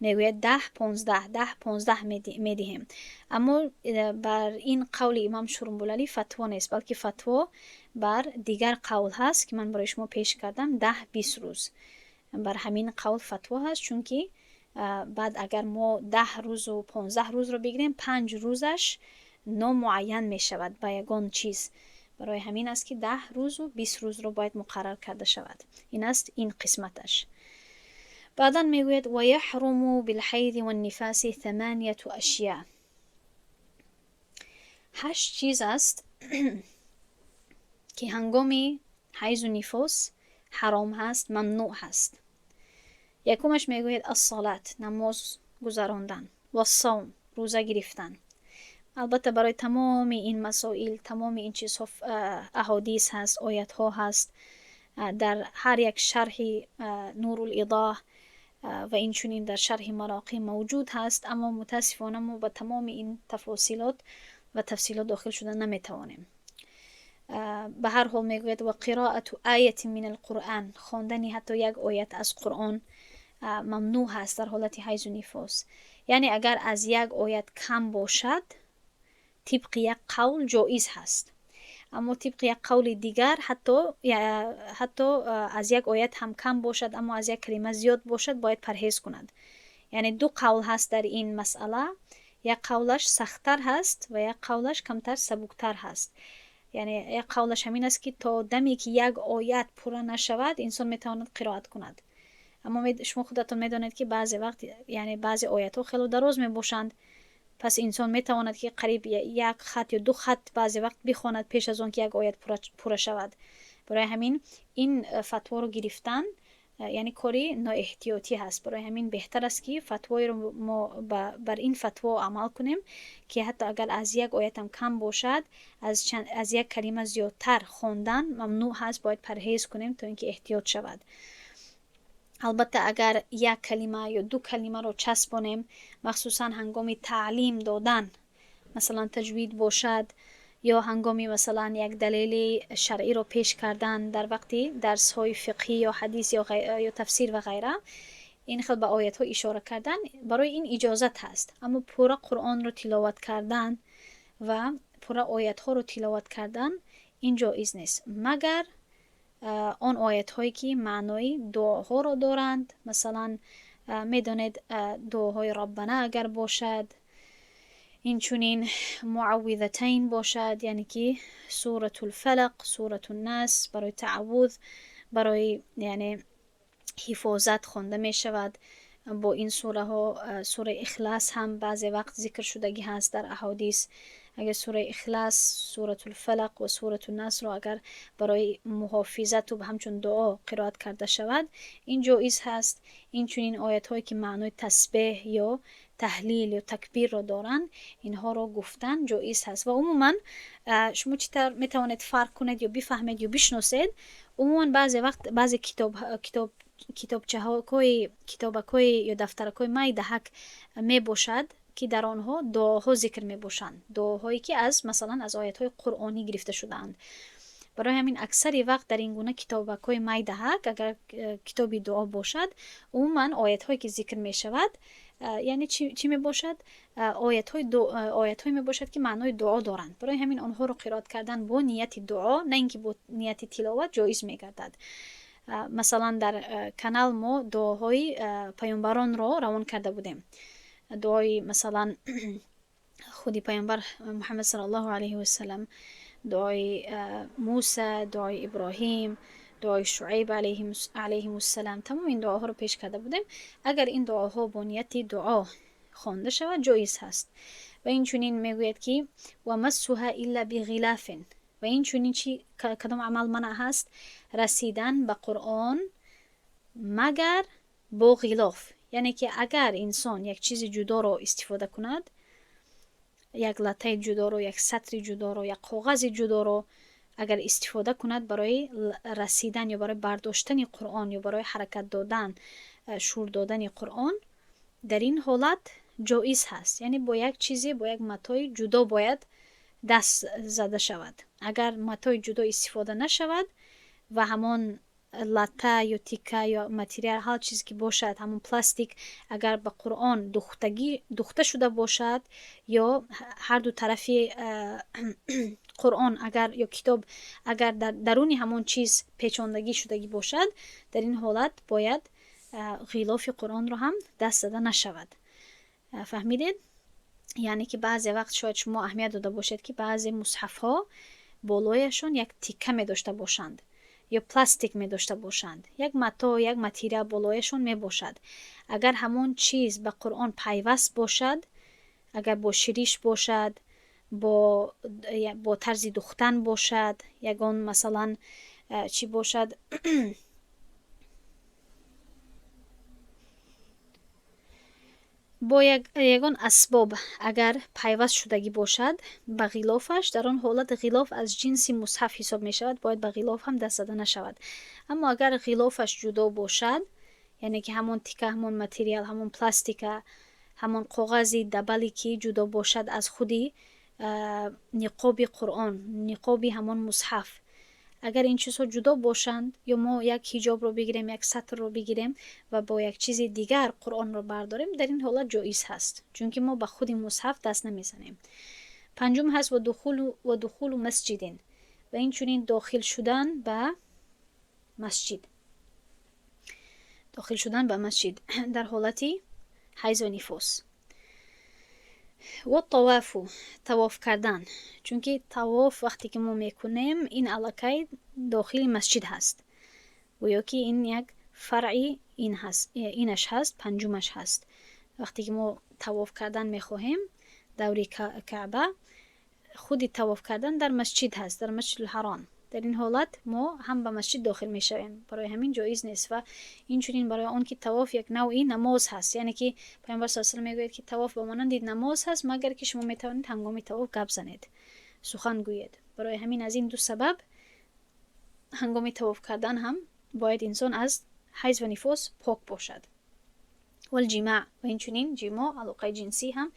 Мегӯяд: 10, 15, 10, 15 медиҳем. Аммо бар ин қавли имам Шурумбулалӣ фатво нест, балки фатво бар дигар қавл ҳаст, ки ман барои шумо пеш кардам, 10, 20 рӯз. Бар ҳамин қавл фатво ҳаст, чунки баъд агар мо 10 рӯзу 15 рӯзро бигирем, 5 рӯзаш номуайян мешавад ба ягон чиз. Барои ҳамин аст, ки 10 рӯзу 20 рӯзро бояд муқаррар карда шавад. Ин аст ин қисматаш. Баъдан мегӯяд: ويحرم بالحيض والنفاس ثمانية أشياء. Ҳашт чиз аст, ки ҳангоми ҳайзу нифос ҳаром ҳаст, мамнӯъ ҳаст. Якумаш мегӯяд: الصلاة, намоз гузарондан, والصوم, рӯза гирифтан. Албатта, барои тамоми ин масоил, тамоми ин чизҳо аҳодис ҳаст, оятҳо ҳаст. Дар ҳар як шарҳи Нурулизоҳ ва инчунин дар шарҳи Мароқӣ мавҷуд ҳаст, аммо мутаассифона мо ба тамоми ин тафосилот ва тафсилот дохил шуда наметавонем. Ба ҳар ҳол мегӯяд: وقراءة آية من القرآن, хондани ҳатто як оят аз Қуръон мамнӯъ ҳаст дар ҳолати ҳайзу нифос. Яъне агар аз як оят кам бошад, тибқи як қавл ҷоиз ҳаст, аммо тибқи як қавли дигар ҳатто аз як оят ҳам кам бошад, аммо аз як калима зиёд бошад, бояд парҳез кунад. Яъне ду қавл ҳаст дар ин масъала: як қавлаш сахттар ҳаст ва як қавлаш камтар сабуктар ҳаст. Яъне як қавлаш ҳамин аст, ки то даме ки як оят пурра нашавад, инсон метавонад қироат кунад. Аммо шумо худатон медонед, ки баъзе вақт, яъне баъзе оятҳо хело дароз мебошанд, пас инсон метавонад, ки қариб як хат ё ду хат баъзе вақт бихонад пеш аз он ки як оят пурра шавад. Барои ҳамин ин фатворо гирифтан, яъне кори ноэҳтиётӣ ҳаст. Барои ҳамин беҳтар аст, ки фатвоеро мо бар ин фатво амал кунем, ки ҳатто агар аз як оятам кам бошад, аз як калима зиёдтар хондан мамнӯъ ҳаст, бояд парҳез кунем, то ин ки эҳтиёт шавад. Албатта, агар як калима ё ду калимаро часпонем, махсусан ҳангоми таълим додан, масалан, таҷвид бошад ё ҳангоми, масалан, як далели шаръиро пеш кардан дар вақти дарсҳои фиқҳӣ ё ҳадис ё тафсир ва ғайра, ин хел ба оятҳо ишора кардан, барои ин иҷозат ҳаст. Аммо пурра Қуръонро тиловат кардан ва пурра оятҳоро тиловат кардан, ин ҷоиз нест, магар он оятҳое ки маънои дуоҳоро доранд. Масалан, медонед, дуоҳои Роббана агар бошад, инчунин Муаввизатайн бошад, яъне ки Суратулфалақ, Суратуннас, барои тааввуз, барои, яъне, ҳифозат хонда мешавад бо ин сураҳо. Сураи Ихлас ҳам баъзе вақт зикр шудагӣ ҳаст дар аҳодис. Агар сураи Ихлас, Суратулфалақ ва Суратуннасро агар барои муҳофизату ҳамчун дуо қироат карда шавад, ин ҷоиз ҳаст. Инчунин оятҳое ки маънои тасбеҳ ё таҳлил ё такбирро доранд, инҳоро гуфтан ҷоиз ҳаст. Ва умуман шумо чӣ тавр метавонед фарқ кунед ё бифаҳмед ё бишносед? Умуман баъзе вақт баъзе китобчаҳои, китобакҳои ё дафтаракҳои майдаҳак мебошад, ки дар онҳо дуоҳо зикр мебошанд, дуоҳое ки аз, масалан, аз оятҳои қуръонӣ гирифта шудаанд. Барои ҳамин аксари вақт дар ин гуна китобакҳои майдаҳак агар китоби дуо бошад, умуман оятҳое ки зикр мешавад, яъне чӣ мебошад? Оятҳое мебошад, ки маънои дуо доранд. Барои ҳамин онҳоро қироат кардан бо нияти дуо, на ин ки бо нияти тиловат, ҷоиз мегардад. Масалан, дар канал мо дуоҳои паёмбаронро равон карда будем, дуои, масалан, худи паёмбар Муҳаммад саллаллоҳу алайҳи васалам, дуои Муса, дуои Иброҳим, дуои Шуайб алайҳимуссалам, тамоми ин дуоҳоро пеш карда будем. Агар ин дуоҳо бо нияти дуо хонда шавад, ҷоиз ҳаст. Ва инчунин мегӯяд, ки ومسها إلا بغلاف. Ва инчунин чи, кадом амал манъ ҳаст? Расидан ба Қуръон, магар бо ғилоф. Яъне ки агар инсон як чизи ҷудоро истифода кунад, як латтаи ҷудоро, як сатри ҷудоро, як коғази ҷудоро агар истифода кунад барои расидан ё барои бардоштани Қуръон ё барои ҳаракат додан, шур додани Қуръон, дар ин ҳолат ҷоиз ҳаст. Яъне бо як чизе, бо як матои ҷудо бояд даст зада шавад. Агар матои ҷудо истифода нашавад ва ҳамон латта ё тика ё материал, ҳар чизе ки бошад, ҳамон пластик агар ба Қуръон духтагӣ духта шуда бошад ё ҳар ду тарафи Қуръон агар ё китоб агар дар даруни ҳамон чиз печондагӣ шудагӣ бошад, дар ин ҳолат бояд ғилофи Қуръонро ҳам даст зада нашавад. Фаҳмидед? Яъне ки баъзе вақт шояд шумо аҳамият дода бошед, ки баъзе мусҳафҳо болояшон як тикка медошта бошанд ё пластик медошта бошанд, як мато, як материал болояшон мебошад. Агар ҳамон чиз ба Қуръон пайваст бошад, агар бо шириш бошад, бо тарзи духтан бошад, ягон масалан чӣ бошад, бо ягон асбоб агар пайваст шудагӣ бошад ба ғилофаш, дар он ҳолат ғилоф аз ҷинси мусҳаф ҳисоб мешавад, бояд ба ғилоф ҳам даст зада нашавад. Аммо агар ғилофаш ҷудо бошад, яъне ки ҳамон тика, ҳамон материал, ҳамон пластика, ҳамон коғази дабале ки ҷудо бошад аз худи ниқоби Қуръон, ниқоби ҳамон мусҳаф, агар ин чизҳо ҷудо бошанд, ё мо як ҳиҷобро бигирем, як сатрро бигирем ва бо як чизи дигар Қуръонро бардорем, дар ин ҳолат ҷоиз ҳаст, чунки мо ба худи мусҳаф даст намезанем. Панҷум ҳаст ودخول مسجد. Ва инчунин дохил шудан ба масҷид, дохил шудан ба масҷид дар ҳолати ҳайзу нифос. والطواف, тавоф кардан, чунки тавоф вақте ки мо мекунем, ин аллакай дохили масҷид ҳаст, гӯё ки ин як фаръи ин ҳаст, инаш ҳаст, панҷумаш ҳаст. Вақте ки мо тавоф кардан мехоҳем даври Каъба, худи тавоф кардан дар масҷид ҳаст, дар Масҷидулҳаром. Дар ин ҳолат мо ҳам ба масҷид дохил мешавем, барои ҳамин ҷоиз нест. Ва инчунин барои он ки тавоф як навъи намоз ҳаст, яъне ки Пайғамбар с салам мегӯяд, ки тавоф ба монанди намоз ҳаст, магар ки шумо метавонед ҳангоми тавоф гап занед, сухан гӯед. Барои ҳамин аз ин ду сабаб ҳангоми тавоф кардан ҳам бояд инсон аз ҳайз ва нифос пок бошад. والجماع. Ва инчунин ҷимоъ, алоқаи ҷинсӣ ҳам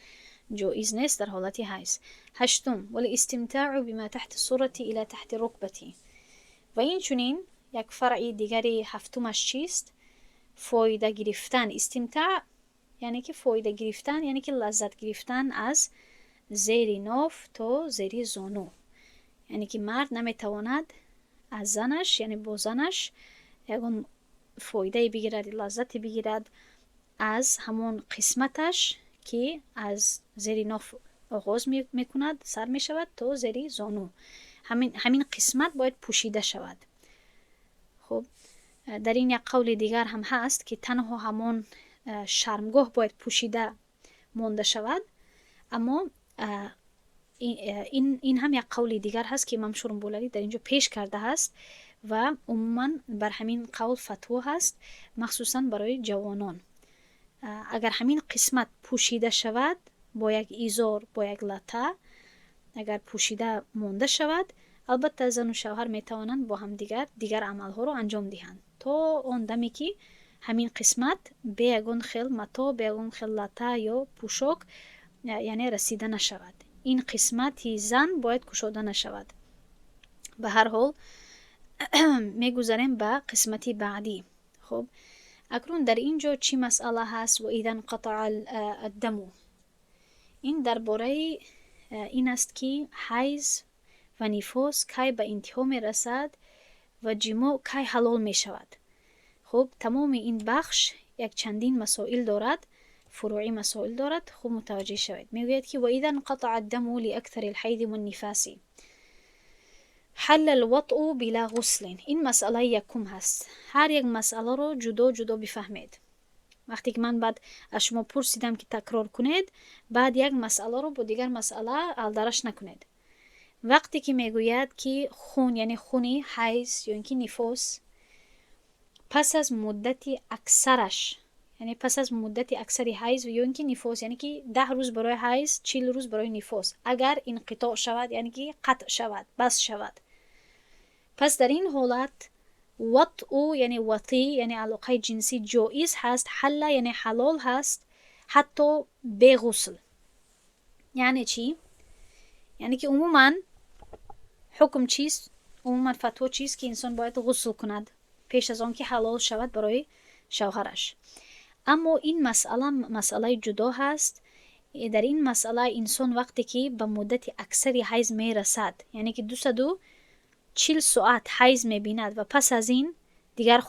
ҷоиз нест дар ҳолати ҳайз. Ҳаштум والاستمتاع بما تحت السرة إلى تحت الركبة. Ва инчунин як фаръи дигари ҳафтумаш чист? Фоида гирифтан. Истимтаъ яъне ки фоида гирифтан, яъне ки лаззат гирифтан аз зери ноф то зери зону. Яъне ки мард наметавонад аз занаш, яъне бо занаш ягон фоидае бигирад, лаззате бигирад аз ҳамон қисматаш, ки аз зери ноф оғоз мекунад, сар мешавад то зери зону. Ҳамин қисмат бояд пӯшида шавад. Хуб, дар ин як қавли дигар ҳам ҳаст, ки танҳо ҳамон шармгоҳ бояд пӯшида монда шавад, аммо ин ҳам як қавли дигар ҳаст, ки имом Шурумбулалӣ дар инҷо пеш карда ҳаст ва умуман бар ҳамин қавл фатво ҳаст, махсусан барои ҷавонон. Агар ҳамин қисмат пӯшида шавад бо як изор, бо як лата, агар пӯшида монда шавад, албатта зану шавҳар метавонанд бо ҳамдигар дигар амалҳоро анҷом диҳанд, то он даме ки ҳамин қисмат бе ягон хел мато, бе ягон хел лата ё пӯшок, яъне расида нашавад. Ин қисмати зан бояд кушода нашавад. Ба ҳар ҳол, мегузарем ба қисмати баъдӣ. Хуб, акнун дар ин ҷо чӣ масъала ҳаст? وإذا انقطع الدم. Ин дар бораи ин аст, ки ҳайз ва нифос кай ба интиҳо мерасад ва ҷимоъ кай ҳалол мешавад. Хуб, тамоми ин бахш як чандин масоил дорад, фуруъи масоил дорад. Хуб, мутаваҷҷеҳ шавед. Мегӯяд, ки وإذا انقطع الدم لأكثر الحيض والنفاس حل الوطء بلا غسل. Ин масъалаи якум ҳаст. Ҳар як масъаларо ҷудо ҷудо бифаҳмед. Вақте ки ман баъд аз шумо пурсидам, ки такрор кунед, баъд як масъаларо бо дигар масъала алдараш накунед. Вақте ки мегӯяд, ки хун, яъне хуни ҳайз ё ин ки нифос, пас аз муддати аксараш, яъне пас аз муддати аксари ҳайз ё ин ки нифос, яъне ки 10 рӯз барои ҳайз, 40 рӯз барои нифос, агар инқитоъ шавад, яъне ки қатъ шавад, бас шавад, пас дар ин ҳолат ватъу, яъне ватӣ, яъне алоқаи ҷинсӣ ҷоиз ҳаст, ҳалла, яъне ҳалол ҳаст, ҳатто беғусл. Яъне чӣ? Яъне ки умуман ҳукм чист, умуман фатво чист, ки инсон бояд ғусл кунад пеш аз он ки ҳалол шавад барои шавҳараш. Аммо ин масъала масъалаи ҷудо ҳаст. Дар ин масъала инсон вақте ки ба муддати аксари ҳайз мерасад, яъне ки 240 соат ҳайз мебинад ва пас аз ин дигар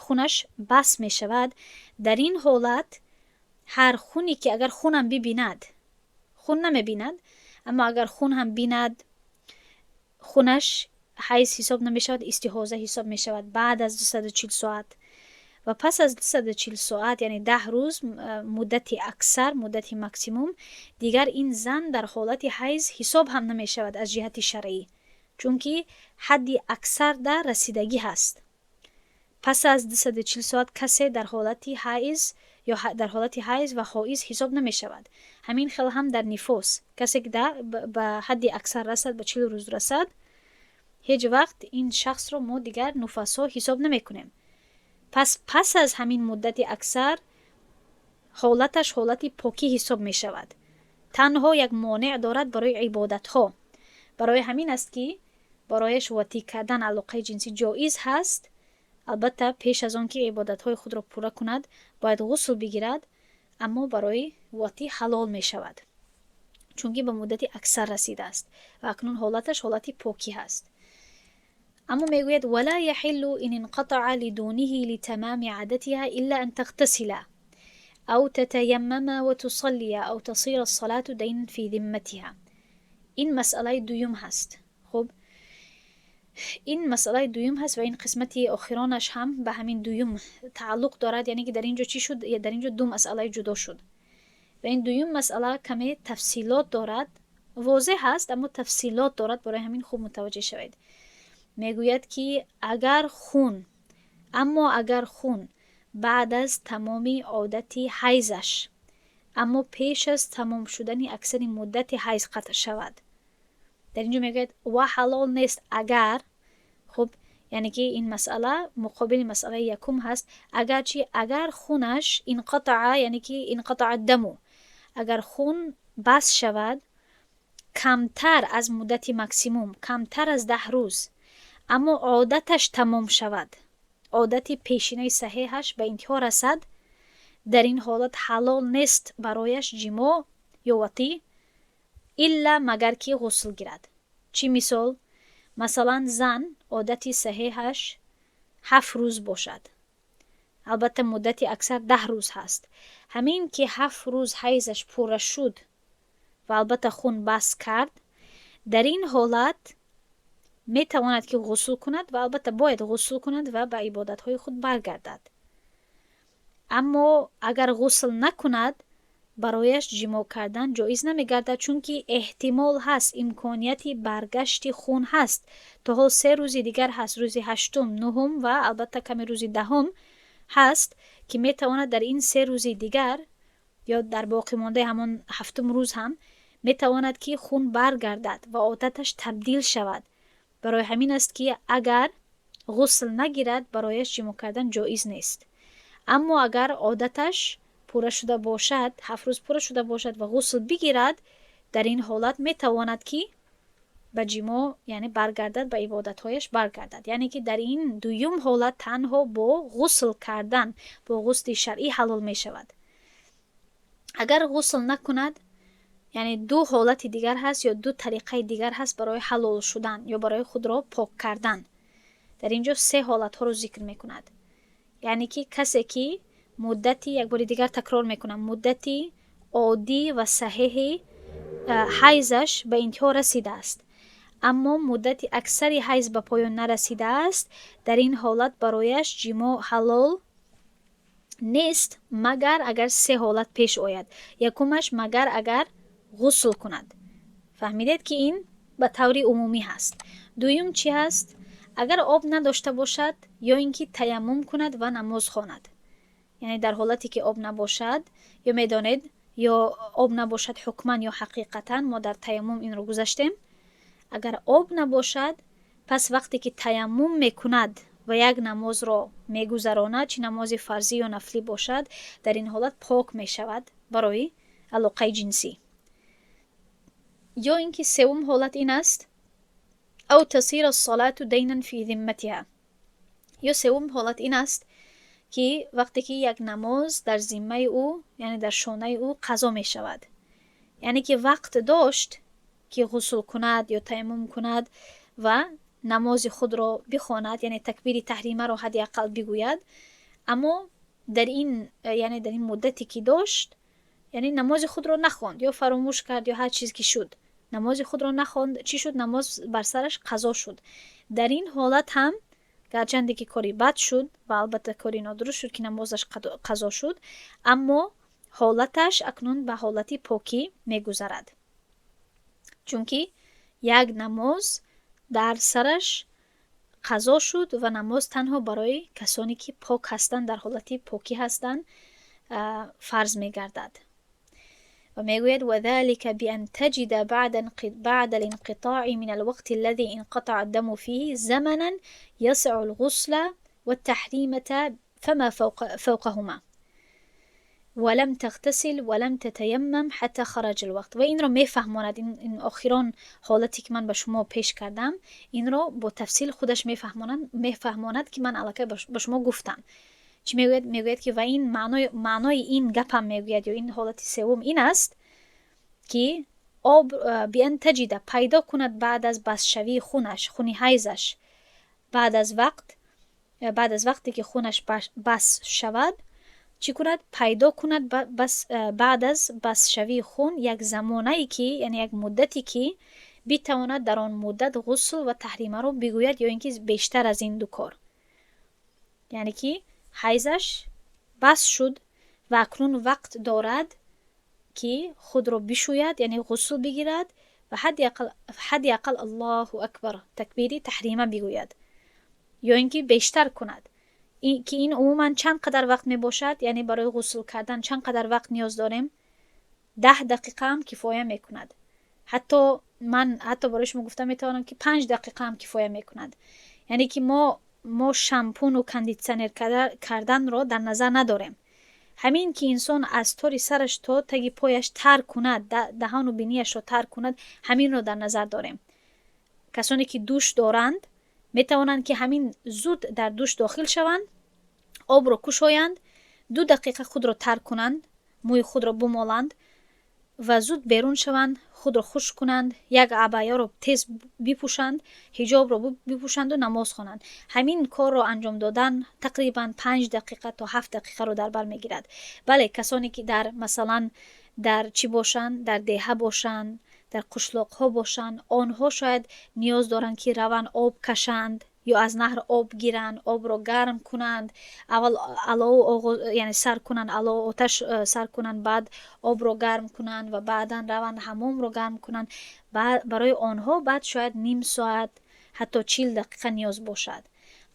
хунаш бас мешавад, дар ин ҳолат ҳар хуне ки агар хунам бибинад, хун намебинад, аммо агар хун ҳам бинад, хунаш ҳайз ҳисоб намешавад, истиҳоза ҳисоб мешавад баъд аз 240 соат. Ва пас аз 240 соат, яъне 10 рӯз, муддати аксар, муддати максимум, дигар ин зан дар ҳолати ҳайз ҳисоб ҳам намешавад аз ҷиҳати шаръӣ, чунки ҳадди аксар дар расидагӣ ҳаст. Пас аз 240 соат касе дар ҳолати ҳайз ё дар ҳолати ҳайз ва ҳоиз ҳисоб намешавад. Ҳамин хел ҳам дар нифос, касе ки ба ҳадди аксар расад, ба 40 рӯз расад, ҳеҷ вақт ин шахсро мо дигар нуфасҳо ҳисоб намекунем. Пас аз ҳамин муддати аксар ҳолаташ ҳолати покӣ ҳисоб мешавад. Танҳо як монеъ дорад барои ибодатҳо. Барои ҳамин аст, ки барояш ватӣ кардан, алоқаи ҷинсӣ ҷоиз ҳаст. Албатта, пеш аз он ки ибодатҳои худро пурра кунад, бояд ғусл бигирад, аммо барои ватӣ ҳалол мешавад, чунки ба муддати аксар расидааст ва акнун ҳолаташ ҳолати покӣ ҳаст. Аммо мегӯяд: ولا يحل إن انقطع لدونه لتمام عادتها إلا أن تغتسل أو تتيمم وتصلي أو تصير الصلاة دينا في ذمتها. Ин масъалаи дуюм ҳаст. Хуб, ин масъалаи дуюм ҳаст ва ин қисмати охиронаш ҳам ба ҳамин дуюм тааллуқ дорад. Яъне ки дар ин ҷо чӣ шуд? Дар ин ҷо ду масъалаи ҷудо шуд ва ин дуюм масъала каме тафсилот дорад. Возеҳ ҳаст, аммо тафсилот дорад, барои ҳамин хуб мутаваҷҷеҳ шавед. Мегӯяд, ки агар хун, аммо агар хун баъд аз тамоми одати ҳайзаш, аммо пеш аз тамом шудани аксари муддати ҳайз қатъ шавад. Дар ин ҷо мегӯяд: ва ҳалол нест агар. Хуб, яъне ки ин масъала муқобили масъалаи якум ҳаст. Агарчи агар хунаш انقطع, яъне ки انقطع الدم, агар хун бас шавад камтар аз муддати максимум, камтар аз 10 рӯз, аммо одаташ тамом шавад, одати пешинаи саҳеҳаш ба интиҳо расад, дар ин ҳолат ҳалол нест барояш ҷимоъ ё ватӣ, илла магар ки ғусл гирад. Чӣ мисол? Масалан, зан одати саҳеҳаш 7 рӯз бошад, албатта муддати аксар 10 рӯз ҳаст. Ҳамин ки 7 рӯз ҳайзаш пурра шуд ва албатта хун бас кард, дар ин ҳолат метавонад, ки ғусл кунад ва албатта бояд ғусл кунад ва ба ибодатҳои худ баргардад. Аммо агар ғусл накунад, барояш ҷимоъ кардан ҷоиз намегардад, чунки эҳтимол ҳаст, имконияти баргашти хун ҳаст. То ҳол 3 рӯзи дигар ҳаст, рӯзи ҳаштум, нуҳум ва албатта каме рӯзи 10-ум ҳаст, ки метавонад дар ин 3 рӯзи дигар ё дар боқимондаи ҳамон ҳафтум рӯз ҳам метавонад, ки хун баргардад ва одаташ табдил шавад. Барои ҳамин аст, ки агар ғусл нагирад, барояш ҷимоъ кардан ҷоиз нест. Аммо агар одаташ пурра шуда бошад, 7 рӯз пурра шуда бошад ва ғусл бигирад, дар ин ҳолат метавонад, ки ба ҷимоъ, яъне баргардад, ба ибодатҳояш баргардад. Яъне ки дар ин дуюм ҳолат танҳо бо ғусл кардан, бо ғусли шаръӣ ҳалол мешавад. Агар ғусл накунад, яъне ду ҳолати дигар ҳаст ё ду тариқаи дигар ҳаст барои ҳалол шудан ё барои худро пок кардан. Дар ин ҷо се ҳолатҳоро зикр мекунад. Яъне ки касе ки муддати, як бори дигар такрор мекунам, муддати оддӣ ва саҳеҳи ҳайзаш ба интиҳо расидааст, аммо муддати аксари ҳайз ба поён нарасидааст, дар ин ҳолат барояш ҷимоъ ҳалол Нест, магар агар се ҳолат пеш ояд. Якумаш, магар агар ғусл кунад. Фаҳмидед, ки ин ба таври умумӣ ҳаст. Дуюм чӣ ҳаст? Агар об надошта бошад ё ин ки таяммум кунад ва намоз хонад. Яъне дар ҳолате ки об набошад, ё медонед, ё об набошад ҳукман ё ҳақиқатан, мо дар таяммум инро гузаштем. Агар об набошад, пас вақте ки таяммум мекунад ва як намозро мегузаронад, чӣ намози фарзӣ ё нафлӣ бошад, дар ин ҳолат пок мешавад барои алоқаи ҷинсӣ. Ё ин ки севум ҳолат ин аст: أو تصير الصلاة دينا في ذمتها. Ё севум ҳолат ин аст, ки вақте ки як намоз дар зиммаи ӯ, яъне дар шонаи ӯ қазо мешавад, яъне ки вақт дошт, ки ғусл кунад ё таяммум кунад ва намози худро бихонад, яъне такбири таҳримаро ҳадди ақал бигӯяд, аммо дар ин, яъне дар ин муддате ки дошт, яъне намози худро нахонд ё фаромӯш кард ё ҳар чиз ки шуд, намози худро нахонд. Чӣ шуд? Намоз бар сараш қазо шуд. Дар ин ҳолат ҳам, гарчанде ки кори бад шуд ва албатта кори нодуруст шуд, ки намозаш қазо шуд, аммо ҳолаташ акнун ба ҳолати покӣ мегузарад, чунки як намоз дар сараш қазо шуд ва намоз танҳо барои касоне ки пок ҳастанд, дар ҳолати покӣ ҳастанд, фарз мегардад. Ва мегӯяд: وذلك بأن تجد بعد الانقطاع من الوقت الذي انقطع الدم فيه زمنا يسع الغسل والتحريمة فما فوقهما ولم تغتسل ولم تتيمم حتى خرج الوقت. Ва инро мефаҳмонад. Ин охирон ҳолате ки ман ба шумо пеш кардам, инро бо тафсил худаш мефаҳмонад, ки ман аллакай ба шумо гуфтам. Чӣ мегӯяд? Мегӯяд, ки ва ин маънои ин гапам, мегӯяд, ё ин ҳолати севум ин аст, ки об بأن تجد, пайдо кунад, баъд аз басшавии хунаш, хуни ҳайзаш, баъд аз вақте ки хунаш бас шавад, чӣ кунад? Пайдо кунад баъд аз басшавии хун як замонае ки, яъне як муддате ки битавонад дар он муддат ғусл ва таҳримаро бигӯяд ё ин ки бештар аз ин ду кор. Яъне ки ҳайзаш бас шуд ва акнун вақт дорад, ки худро бишӯяд, яъне ғусл бигирад ва ҳадди ақал Аллоҳу акбар, такбири таҳрима бигӯяд ё ин ки бештар кунад. Ки ин умуман чанд қадар вақт мебошад? Яъне барои ғусл кардан чанд қадар вақт ниёз дорем? 10 дақиқаам кифоя мекунад. Ҳатто ман ҳатто барои шумо гуфта метавонам, ки 5 дақиқаам кифоя мекунад. Яъне ки мо шампуну кондитсионер карданро дар назар надорем. Ҳамин ки инсон аз тори сараш то таги пояш тар кунад, даҳону бинияшро тар кунад, ҳаминро дар назар дорем. Касоне ки душ доранд, метавонанд, ки ҳамин зуд дар душ дохил шаванд, обро кушоянд, 2 дақиқа худро тар кунанд, мӯи худро бумоланд ва зуд берун шаванд, худро хушк кунанд, як абаяро тез бипӯшанд, ҳиҷобро бипӯшанду намоз хонанд. Ҳамин корро анҷом додан тақрибан 5 дақиқа то 7 дақиқаро дар бар мегирад. Бале, касоне ки дар, масалан, дар чӣ бошанд, дар деҳа бошанд, дар қишлоқҳо бошанд, онҳо шояд ниёз доранд, ки раванд, об кашанд ё аз наҳр об гиранд, обро гарм кунанд, аввал алов, яъне сар кунанд, алов, оташ сар кунанд, баъд обро гарм кунанд ва баъдан раванд, ҳамомро гарм кунанд. Барои онҳо баъд шояд ним соат, ҳатто 40 дақиқа ниёз бошад.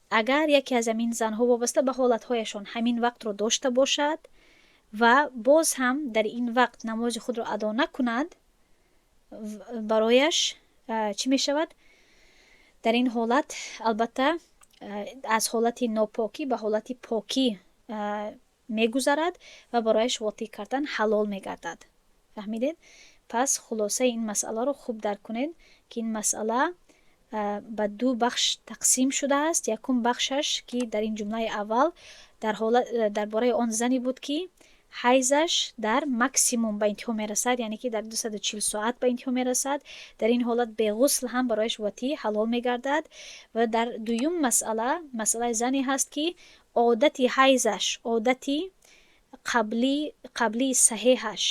Агар яке аз ҳамин занҳо вобаста ба ҳолатҳояшон ҳамин вақтро дошта бошад ва боз ҳам дар ин вақт намози худро адо накунад, барояш чӣ мешавад дар ин ҳолат? Албатта, аз ҳолати нопокӣ ба ҳолати покӣ мегузарад ва барояш вотӣ кардан ҳалол мегардад. Фаҳмидед? Пас хулосаи ин масъаларо хуб дарк кунед, ки ин масъала ба ду бахш тақсим шудааст. Якум бахшаш, ки дар ин ҷумлаи аввал дар бораи он зане буд, ки ҳайзаш дар максимум ба интиҳо мерасад, яъне ки дар 240 соат ба интиҳо мерасад, дар ин ҳолат беғусл ҳам барояш ватӣ ҳалол мегардад. Ва дар дуюм масъала, масъалаи зане ҳаст, ки одати ҳайзаш, одати қаблии саҳеҳаш,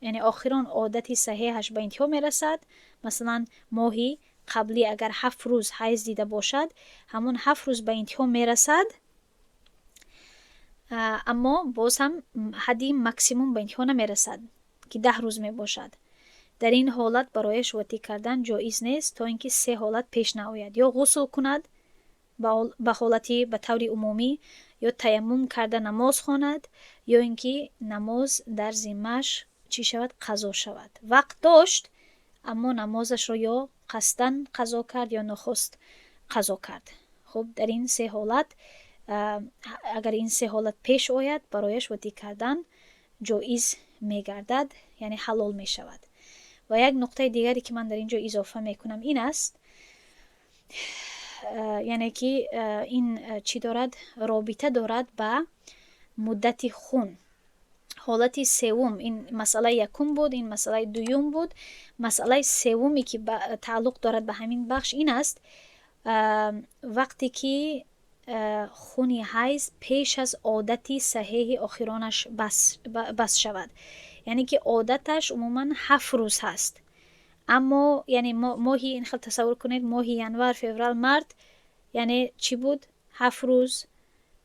яъне охирон одати саҳеҳаш ба интиҳо мерасад. Масалан, моҳи қаблӣ агар 7 рӯз ҳайз дида бошад, ҳамон 7 рӯз ба интиҳо мерасад. Аммо боз ҳам ҳадди максимум ба интиҳо намерасад, ки 10 рӯз мебошад. Дар ин ҳолат барояш ватӣ кардан ҷоиз нест, то ин ки се ҳолат пеш наояд: ё ғусл кунад ба ҳолати ба таври умумӣ, ё таяммум карда намоз хонад, ё ин ки намоз дар зиммааш чӣ шавад? Қазо шавад. Вақт дошт, аммо намозашро ё қасдан қазо кард, ё нохост қазо кард. Хуб, дар ин се ҳолат, агар ин се ҳолат пеш ояд, барояш ватӣ кардан ҷоиз мегардад, яъне ҳалол мешавад. Ва як нуқтаи дигаре, ки ман дар ин ҷо изофа мекунам, ин аст, яъне ки ин чӣ дорад? Робита дорад ба муддати хун. Ҳолати севум, ин масъалаи якум буд, ин масъалаи дуюм буд. Масъалаи севуме, ки тааллуқ дорад ба ҳамин бахш, ин аст: вақте ки хуни ҳайз пеш аз одати саҳеҳи охиронаш бас шавад, яъне ки одаташ умуман 7 рӯз ҳаст, аммо яъне моҳи, ин хел тасаввур кунед, моҳи январ, феврал, март, яъне чӣ буд? 7 рӯз,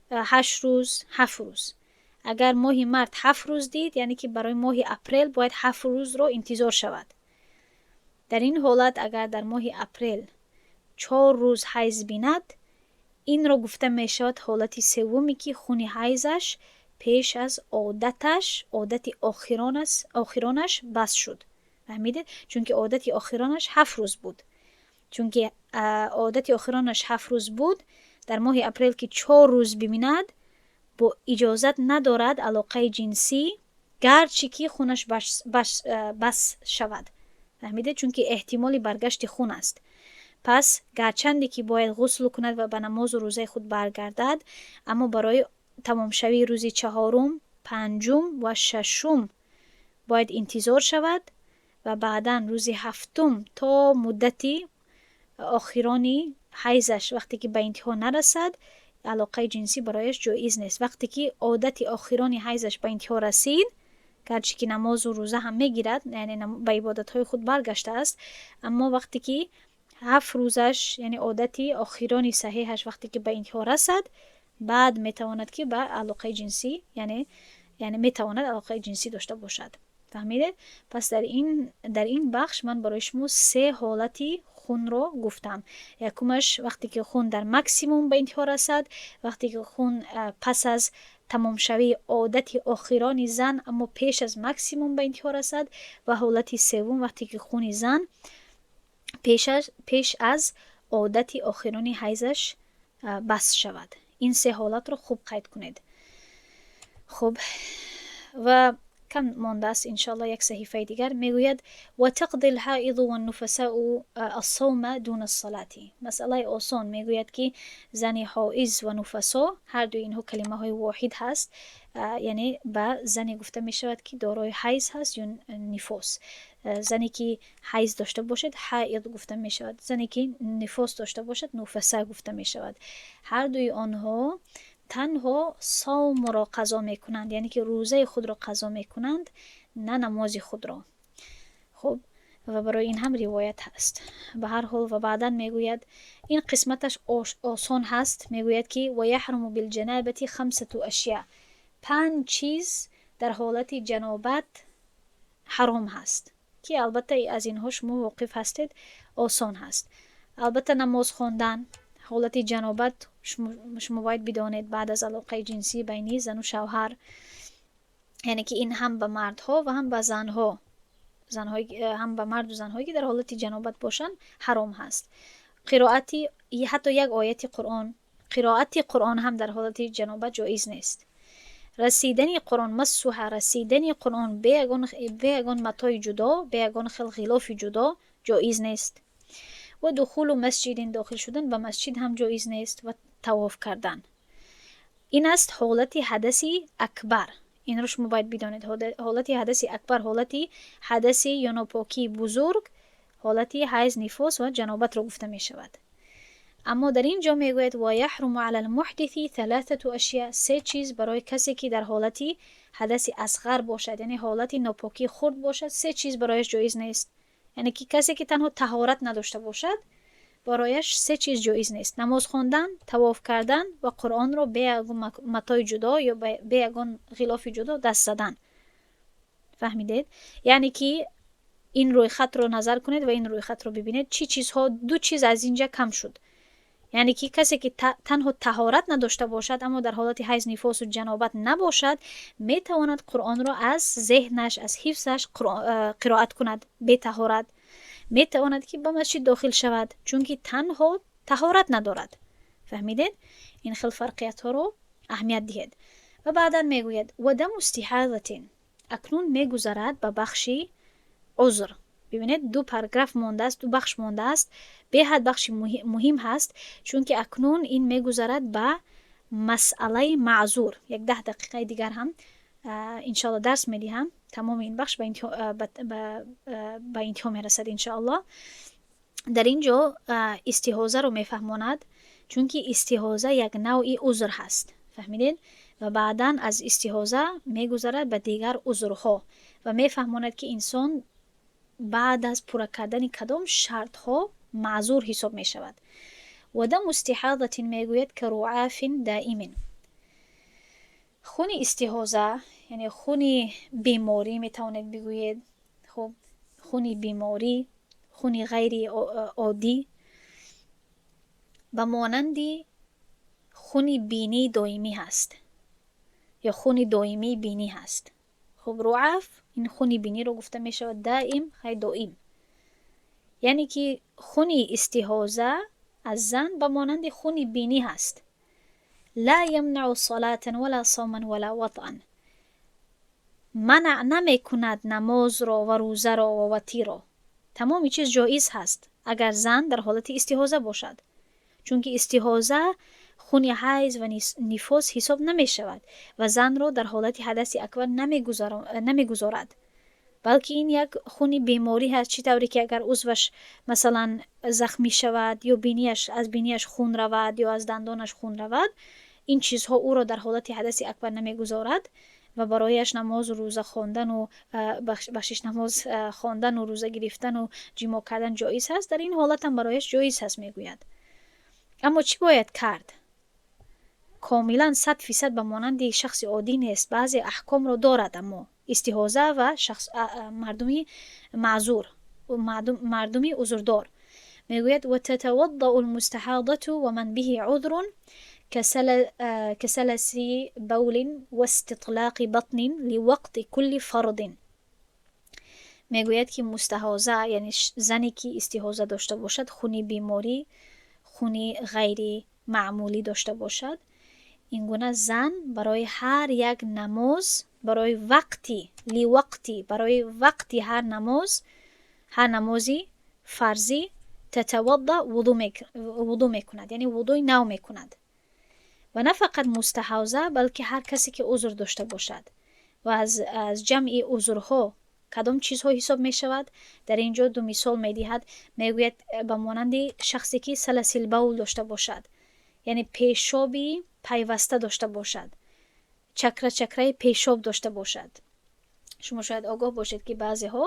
8 рӯз, 7 рӯз. Агар моҳи март 7 рӯз дид, яъне ки барои моҳи апрел бояд 7 рӯзро интизор шавад. Дар ин ҳолат, агар дар моҳи апрел 4 рӯз ҳайз бинад, инро гуфта мешавад ҳолати севуме, ки хуни ҳайзаш пеш аз одаташ, одати охиронаш бас шуд. Фаҳмидед? Чунки одати охиронаш 7 рӯз буд. Чунки одати охиронаш 7 рӯз буд, дар моҳи апрел ки 4 рӯз бибинад, бо иҷозат надорад алоқаи ҷинсӣ, гарчи ки хунаш бас шавад. Фаҳмидед? Чунки эҳтимоли баргашти хун аст. Пас гарчанде ки бояд ғусл кунад ва ба намозу рӯзаи худ баргардад, аммо барои тамомшавии рӯзи чаҳорум, панҷум ва шашум бояд интизор шавад ва баъдан рӯзи ҳафтум то муддати охирони ҳайзаш вақте ки ба интиҳо нарасад, алоқаи ҷинсӣ барояш ҷоиз нест. Вақте ки одати охирони ҳайзаш ба интиҳо расид, гарчи ки намозу рӯза ҳам мегирад, яъне ба ибодатҳои худ баргаштааст, аммо вақте ки 7 рӯзаш, яъне одати охирони саҳеҳаш вақте ки ба интиҳо расад, баъд метавонад ки ба алоқаи ҷинсӣ, яъне метавонад алоқаи ҷинсӣ дошта бошад. Фаҳмидед? Пас дар ин бахш ман барои шумо се ҳолати хунро гуфтам. Якумаш, вақте ки хун дар максимум ба интиҳо расад, вақте ки хун пас аз тамомшавии одати охирони зан, аммо пеш аз максимум ба интиҳо расад, ва ҳолати севум, вақте ки хуни зан пеш аз одати охирони ҳайзаш бас шавад. Ин се ҳолатро хуб қайд кунед. Хуб, ва кам мондааст, иншоалло, як саҳифаи дигар. Мегӯяд: وتقضي الحائض والنفساء الصوم دون الصلاة. Масъалаи осон. Мегӯяд, ки зани ҳоиз ва нуфасо, ҳар дуи инҳо калимаҳои воҳид ҳаст, яъне ба зане гуфта мешавад, ки дорои ҳайз ҳаст ё нифос. Зане ки ҳайз дошта бошад, ҳаид гуфта мешавад, зане ки нифос дошта бошад, нуфаса гуфта мешавад. Ҳар дуи онҳо танҳо савмро қазо мекунанд, яъне ки рӯзаи худро қазо мекунанд, на намози худро. Хуб, ва барои ин ҳам ривоят ҳаст. Ба ҳар ҳол, ва баъдан мегӯяд, ин қисматаш осон ҳаст. Мегӯяд, ки ويحرم بالجنابة خمسة أشياء. Панҷ чиз дар ҳолати ҷанобат ҳаром ҳаст, ки албатта аз инҳо шумо воқиф ҳастед, осон ҳаст. Албатта, намоз хондан ҳолати ҷанобат, шумо бояд бидонед, баъд аз алоқаи ҷинсӣ байни зану шавҳар, яъне ки ин ҳам ба мардҳо ва ҳам ба занҳо, ҳам ба марду занҳое, ки дар ҳолати ҷанобат бошанд, ҳаром ҳаст. Қироати ҳатто як ояти Қуръон, қироати Қуръон ҳам дар ҳолати ҷанобат ҷоиз нест. Расидани Қуръон, مسها, расидани Қуръон бе ягон матои ҷудо, бе ягон хел ғилофи ҷудо ҷоиз нест. ودخول مسجد, дохил шудан ба масҷид ҳам ҷоиз нест, ва тавоф кардан. Ин аст ҳолати ҳадаси акбар. Инро шумо бояд бидонед. Ҳолати ҳадаси акбар, ҳолати ҳадаси ё нопокии бузург, ҳолати ҳайз, нифос ва ҷанобатро гуфта мешавад. Аммо дар ин ҷо мегӯяд: ويحرم على المحدث ثلاثة أشياء. Се чиз барои касе, ки дар ҳолати ҳадаси асғар бошад, яъне ҳолати нопокии хурд бошад, се чиз барояш ҷоиз нест. Яъне ки касе, ки танҳо таҳорат надошта бошад, Барояш се чиз ҷоиз нест: намоз хондан, тавоф кардан ва Қуръонро бе ягон матои ҷудо ё бе ягон ғилофи ҷудо даст задан. Фаҳмидед? Яъне ки ин рӯйхатро назар кунед ва ин рӯйхатро бибинед, чӣ чизҳо, ду чиз аз инҷа кам шуд. Яъне ки касе ки танҳо таҳорат надошта бошад, аммо дар ҳолати ҳайз, нифосу ҷанобат набошад, метавонад Қуръонро аз зеҳнаш, аз ҳифзаш қироат кунад бетаҳорат. Метавонад, ки ба масҷид дохил шавад, чунки танҳо таҳорат надорад. Фаҳмидед? Ин хел фарқиятҳоро аҳамият диҳед. Ва баъдан мегӯяд: ودم استحاضة. Акнун мегузарад ба бахши узр. Бибинед, ду параграф мондааст, ду бахш мондааст. Беҳад бахши муҳим ҳаст, чунки акнун ин мегузарад ба масъалаи маъзур. Як 10 дақиқаи дигар ҳам, иншоалло, дарс медиҳам, тамоми ин бахш ба интиҳо мерасад, иншоалло. Дар ин ҷо истиҳозаро мефаҳмонад, чунки истиҳоза як навъи узр ҳаст. Фаҳмидед? Ва баъдан аз истиҳоза мегузарад ба дигар узрҳо ва мефаҳмонад, ки инсон баъд аз пурра кардани кадом шартҳо маъзур ҳисоб мешавад. ودم استحاضة мегӯяд: كرعاف دائم. Хуни истиҳоза, яъне хуни беморӣ метавонед бигӯед. Хуб, хуни беморӣ, хуни ғайри оддӣ ба монанди хуни бинии доимӣ ҳаст ё хуни доимии бинӣ ҳаст. Хуб, رعاف ин хуни биниро гуфта мешавад, دائم хай доим. Яъне ки хуни истиҳоза аз зан ба монанди хуни бинӣ ҳаст. لا يمنع صلاة ولا صوما ولا وطئا. Манъ намекунад намозро ва рӯзаро ва ватиро. Тамоми чиз ҷоиз ҳаст, агар зан дар ҳолати истиҳоза бошад, чунки истиҳоза хуни ҳайз ва нифос ҳисоб намешавад ва занро дар ҳолати ҳадаси акбар намегузорад, балки ин як хуни беморӣ ҳаст. Чӣ тавре ки агар узваш, масалан, захмӣ шавад ё бинияш, аз бинияш хун равад ё аз дандонаш хун равад, ин чизҳо ӯро дар ҳолати ҳадаси акбар намегузорад ва барояш намозу рӯза хондану, бахшиш, намоз хондану рӯза гирифтану ҷимоъ кардан ҷоиз ҳаст, дар ин ҳолатам барояш ҷоиз ҳаст, мегӯяд. Аммо чӣ бояд кард? Комилан 100% ба монанди шахси оддӣ нест, баъзе аҳкомро дорад. Аммо истиҳоза ва мардуми маъзур, мардуми узрдор, мегӯяд: وتتوضأ المستحاضة ومن به عذر كسلس بول واستطلاق بطن لوقت كل فرض. Мегӯяд, ки мустаҳоза, яъне зане ки истиҳоза дошта бошад, хуни беморӣ, хуни ғайри маъмулӣ дошта бошад, ин гуна зан барои ҳар як намоз, барои вақти لوقت, барои вақти ҳар намоз, ҳар намози фарзӣ, تتوضأ, вудӯ мекунад, яъне вудӯи нав мекунад. Ва на фақат мустаҳоза, балки ҳар касе ки узр дошта бошад. Ва аз ҷамъи узрҳо кадом чизҳо ҳисоб мешавад? Дар ин ҷо ду мисол медиҳад. Мегӯяд, ба монанди шахсе ки سلس البول дошта бошад, яъне пешоби пайваста дошта бошад, чакра чакраи пешоб дошта бошад. Шумо шояд огоҳ бошед, ки баъзеҳо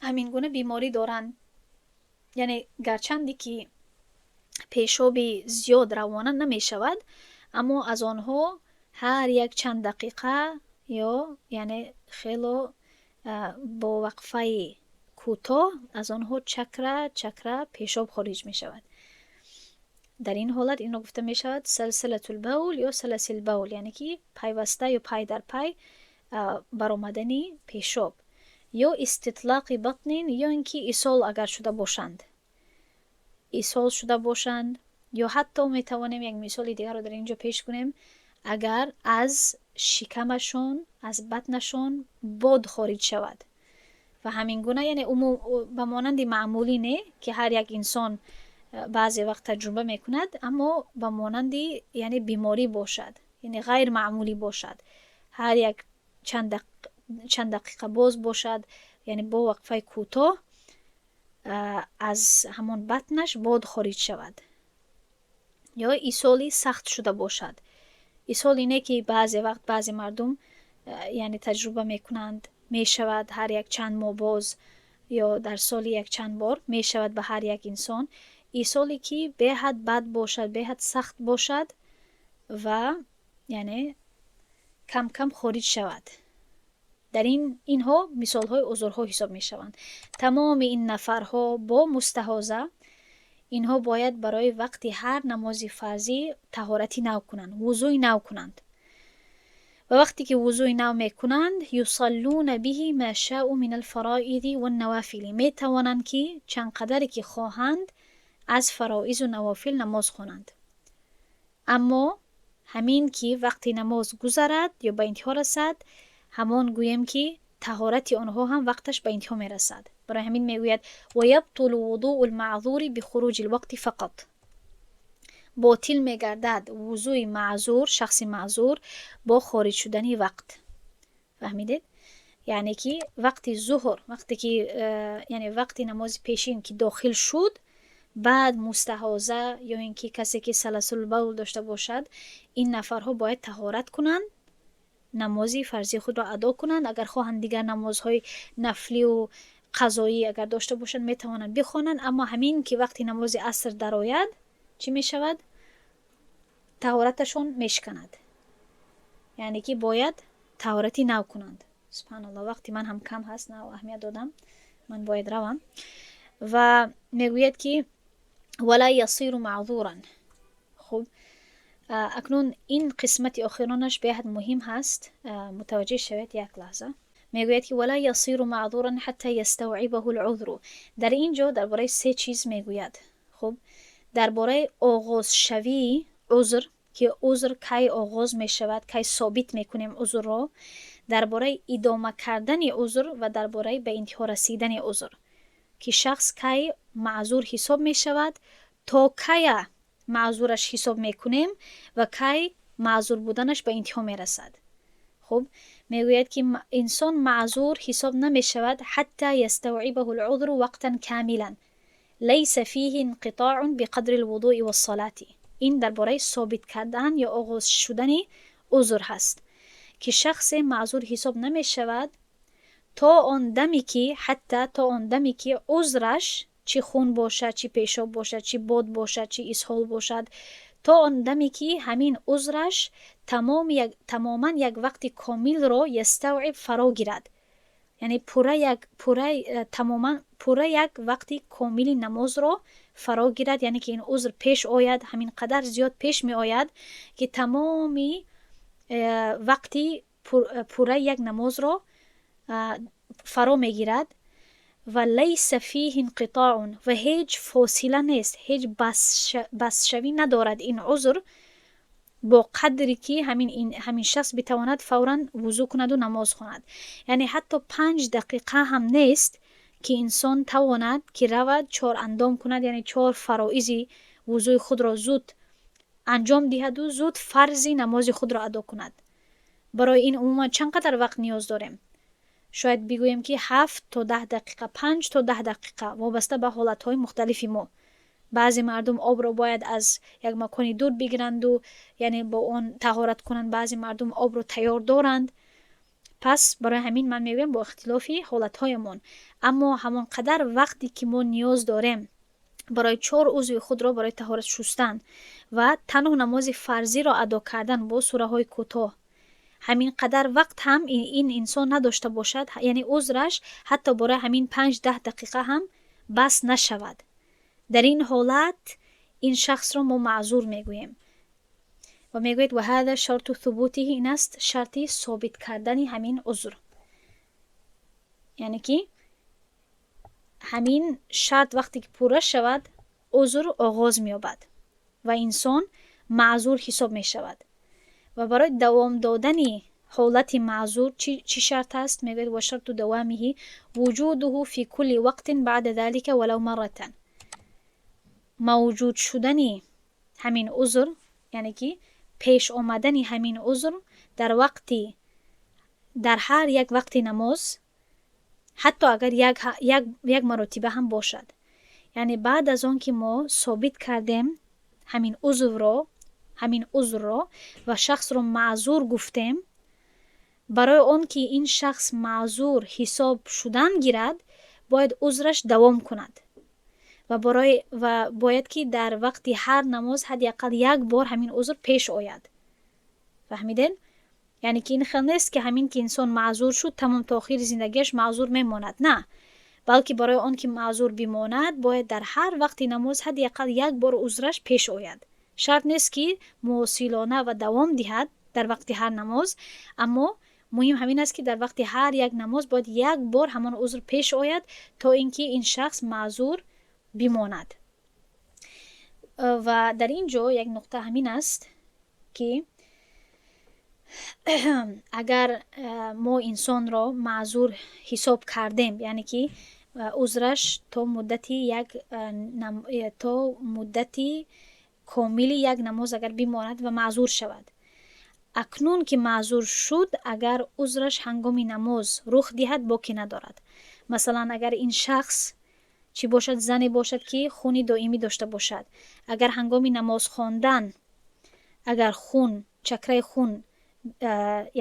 ҳамин гуна беморӣ доранд, яъне гарчанде ки пешоби зиёд равона намешавад, аммо аз онҳо ҳар як чанд дақиқа ё яъне хело бо вақфаи кӯтоҳ аз онҳо чакра чакра пешоб хориҷ мешавад. Дар ин ҳолат инро гуфта мешавад سلسلة البول ё سلس البول, яъне ки пайваста ё пай дар пай баромадани пешоб, ё استطلاق بطن, ё ин ки исол агар шуда бошанд, исол шуда бошанд. Ё ҳатто метавонем як мисоли дигарро дар ин ҷо пеш кунем: агар аз шикамашон, аз батнашон бод хориҷ шавад ва ҳамин гуна, яъне ба монанди маъмулӣ не, ки ҳар як инсон баъзе вақт таҷруба мекунад, аммо ба монанди, яъне, беморӣ бошад, яъне ғайрмаъмулӣ бошад, ҳар як чанд дақиқа боз бошад, яъне бо вақфаи кӯтоҳ аз ҳамон батнаш бод хориҷ шавад ё исоли сахт шуда бошад. Исол ине ки баъзе вақт баъзе мардум, яъне, таҷруба мекунанд, мешавад ҳар як чанд моҳ боз. Ё дар соли якчанд бор мешавад ба ҳар як инсон исҳоле, ки беҳад бад бошад, беҳад сахт бошад ва яъне кам кам хориҷ шавад. Дар ин инҳо мисолҳои узрҳо ҳисоб мешаванд. Тамоми ин нафарҳо бо мустаҳоза, инҳо бояд барои вақти ҳар намози фарзӣ таҳорати нав кунанд, вузӯи нав кунанд. Ва вақте ки вузӯи нав мекунанд, يصلون به ما شاءوا من الفرائض والنوافل, метавонанд, ки чанд қадаре ки хоҳанд, аз фароизу навофил намоз хонанд. Аммо ҳамин ки вақти намоз гузарад ё ба интиҳо расад, ҳамон гӯем ки таҳорати онҳо ҳам вақташ ба интиҳо мерасад. Барои ҳамин мегӯяд: ويبطل وضوء المعذور بخروج الوقت فقط. Ботил мегардад вузӯи маъзур, шахси маъзур, бо хориҷ шудани вақт. Фаҳмидед? Яъне ки вақти зуҳр, вақте ки яъне вақти намози пешин ки дохил шуд, баъд мустаҳоза ё ин ки касе ки سلس البول дошта бошад, ин нафарҳо бояд таҳорат кунанд, намози фарзии худро адо кунанд. Агар хоҳанд, дигар намозҳои нафливу қазоӣ агар дошта бошанд, метавонанд бихонанд. Аммо ҳамин ки вақти намози аср дарояд, чӣ мешавад? Таҳораташон мешиканад, яъне ки бояд таҳорати нав кунанд. Субҳаналлоҳ, вақти ман ҳам кам ҳаст, на аҳамият додам, ман бояд равам. Ва мегӯяд ки ولا يصير معذورا. Хуб, акнун ин қисмати охиронаш беҳад муҳим ҳаст, мутаваҷҷеҳ шавед як лаҳза. Мегӯяд ки ولا يصير معذورا حتى يستوعبه العذر. Дар ин ҷо дар бораи се чиз мегӯяд. Хуб, дар бораи оғозшавии узр, ки узр кай оғоз мешавад, кай собит мекунем узрро, дар бораи идома кардани узр ва дар бораи ба интиҳо расидани узр, ки шахс кай маъзур ҳисоб мешавад, то кая маъзураш ҳисоб мекунем ва кай маъзур буданаш ба интиҳо мерасад. Хуб, мегӯяд ки инсон маъзур ҳисоб намешавад حتى يستوعبه العذر وقتا كاملا ليس فيه انقطاع بقدر الوضوء والصلاة. Ин дар бораи собит кардан ё оғоз шудани узр ҳаст, ки шахсе маъзур ҳисоб намешавад то он даме ки, حتى, то он даме ки узраш, чӣ хун бошад, чӣ пешоб бошад, чӣ бод бошад, чӣ исҳол бошад, то он даме ки ҳамин узраш тамоман як вақти комилро يستوعب, фаро гирад, яъне пурра як пурра тамоман пурра як вақти комили намозро фаро гирад. Яъне ки ин узр пеш ояд, ҳамин қадар зиёд пеш меояд, ки тамоми вақти пурраи як намозро фаро мегирад ва ليس فيه انقطاع, ва ҳеҷ фосила нест, ҳеҷ басшавӣ надорад ин узр бо қадре ки ҳамин шахс битавонад фавран вузӯ кунаду намоз хонад. Яъне ҳатто 5 дақиқа ҳам нест, ки инсон тавонад, ки равад, чор андом кунад, яъне чор фароизи вузӯи худро зуд анҷом диҳаду зуд фарзи намози худро адо кунад. Барои ин умуман чанд қадар вақт ниёз дорем? Шояд бигӯем, ки 7 то 10 дақиқа, 5 то 10 дақиқа, вобаста ба ҳолатҳои мухталифи мо. Баъзе мардум обро бояд аз як макони дур бигиранду, яъне бо он таҳорат кунанд. Баъзе мардум обро тайёр доранд. Пас барои ҳамин ман мегӯям, бо ихтилофи ҳолатҳоямон. Аммо ҳамон қадар вақте ки мо ниёз дорем барои чор узви худро барои таҳорат шустан ва танҳо намози фарзиро адо кардан бо сураҳои кӯтоҳ, ҳамин қадар вақт ҳам ин инсон надошта бошад, яъне узраш ҳатто барои ҳамин 5-10 дақиқа ҳам бас нашавад, дар ин ҳолат ин шахсро мо маъзур мегӯем. Ва мегӯяд: وهذا شرط ثبوته. Ин аст шарти собит кардани ҳамин узр, яъне ки ҳамин шарт вақте ки пурра шавад, узр оғоз меёбад ва инсон маъзур ҳисоб мешавад. Ва барои давом додани ҳолати маъзур чӣ шарт аст? Мегӯяд: وشرط دوامه وجوده في كل وقت بعد ذلك ولو مرة. Мавҷуд шудани ҳамин узр, яъне ки пеш омадани ҳамин узр дар вақти, дар ҳар як вақти намоз, ҳатто агар як маротиба ҳам бошад. Яъне баъд аз он ки мо собит кардем ҳамин узвро, ҳамин узрро ва шахсро маъзур гуфтем, барои он ки ин шахс маъзур ҳисоб шудан гирад, Бояд узраш давом кунад ва барои ва бояд ки дар вақти ҳар намоз ҳадди ақал як бор ҳамин узр пеш ояд. Фаҳмидед? Яъне ки ин хел нест, ки ҳамин ки инсон маъзур шуд, тамом, то охири зиндагиаш маъзур мемонад. На, балки барои он ки маъзур бимонад, бояд дар ҳар вақти намоз ҳадди ақал як бор узраш пеш ояд. Шарт нест, ки мувосилона ва давом диҳад дар вақти ҳар намоз, аммо муҳим ҳамин аст, ки дар вақти ҳар як намоз бояд як бор ҳамон узр пеш ояд, то ин ки ин шахс маъзур бимонад. Ва дар ин ҷо як нуқта ҳамин аст, ки агар мо инсонро маъзур ҳисоб кардем, яъне ки узраш то муддати комили як намоз агар бимонад ва маъзур шавад, акнун ки маъзур шуд, агар узраш ҳангоми намоз рух диҳад, боке надорад. Масалан, агар ин шахс чӣ бошад, зане бошад, ки хуни доимӣ дошта бошад, агар ҳангоми намоз хондан агар хун, чакраи хун,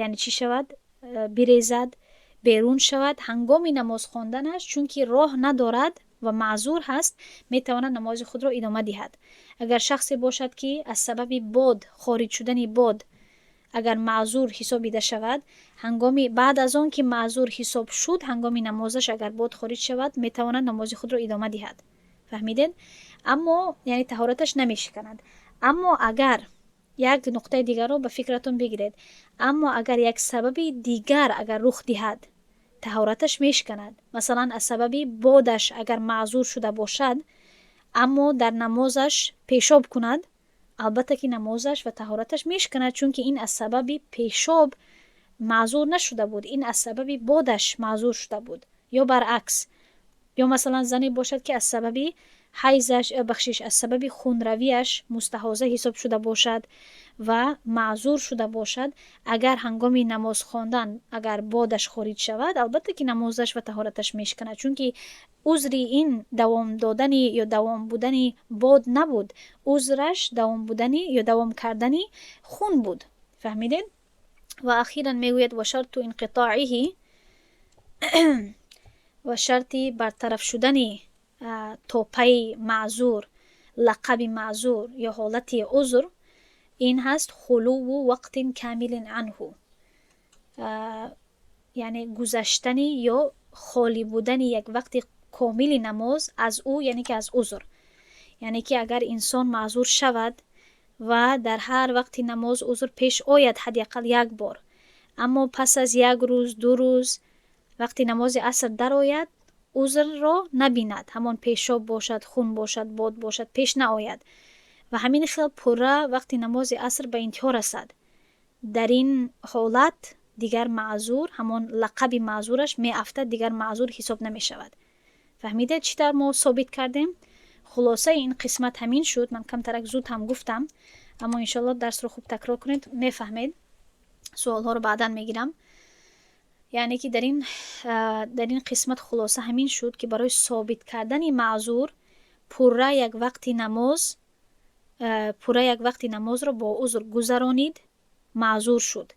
яъне чӣ шавад, бирезад, берун шавад ҳангоми намоз хонданаш, чунки роҳ надорад ва маъзур ҳаст, метавонад намози худро идома диҳад. Агар шахсе бошад, ки аз сабаби бод, хориҷ шудани бод, агар маъзур ҳисобида шавад, ҳангоми баъд аз он ки маъзур ҳисоб шуд, ҳангоми намозаш агар бод хориҷ шавад, метавонад намози худро идома диҳад. Фаҳмидед? Аммо яъне таҳораташ намешиканад. Аммо агар як нуқтаи дигарро ба фикратон бигиред, аммо агар як сабаби дигар агар рух диҳад, таҳораташ мешиканад. Масалан, аз сабаби бодаш агар маъзур шуда бошад, аммо дар намозаш пешоб кунад, албатта ки намозаш ва таҳораташ мешиканад, чунки ин аз сабаби пешоб маъзур нашуда буд, ин аз сабаби бодаш маъзур шуда буд. Ё баръакс, ё масалан, зане бошад, ки аз сабаби ҳайзаш, бахшиш, аз сабаби хунравиаш мустаҳоза ҳисоб шуда бошад ва маъзур шуда бошад, агар ҳангоми намоз хондан агар бодаш хориҷ шавад, албатта ки намозаш ва таҳораташ мешиканад, чунки узри ин давом додани ё давом будани бод набуд, узраш давом будани ё давом кардани хун буд. Фаҳмидед? Ва ахиран мегӯяд: ва шарту инқитоиҳи, ва шарти бартараф шудани топаи маъзур, лақаби маъзур ё ҳолати узр ин ҳаст: хулуву вақтин камилин анҳу, яъне гузаштани ё холӣ будани як вақти комили намоз аз ӯ, яъне ки аз узр. Яъне ки агар инсон маъзур шавад ва дар ҳар вақти намоз узр пеш ояд ҳадди ақал як бор, аммо пас аз як рӯз, 2 рӯз вақти намози аср дарояд, узрро набинад, ҳамон пешоб бошад, хун бошад, бод бошад, пеш наояд ва ҳамин хел пурра вақти намози аср ба интиҳо расад, дар ин ҳолат дигар маъзур, ҳамон лақаби маъзураш меафтад, дигар маъзур ҳисоб намешавад. Фаҳмидед, чӣ тавр мо собит кардем? Хулосаи ин қисмат ҳамин шуд. Ман камтарак зуд ҳам гуфтам, аммо иншоалло дарсро хуб такрор кунед, мефаҳмед. Суолҳоро баъдан мегирам. Яъне ки дар ин қисмат хулоса ҳамин шуд, ки барои собит кардани маъзур пурра як вақти намозро бо узр гузаронид, маъзур шуд.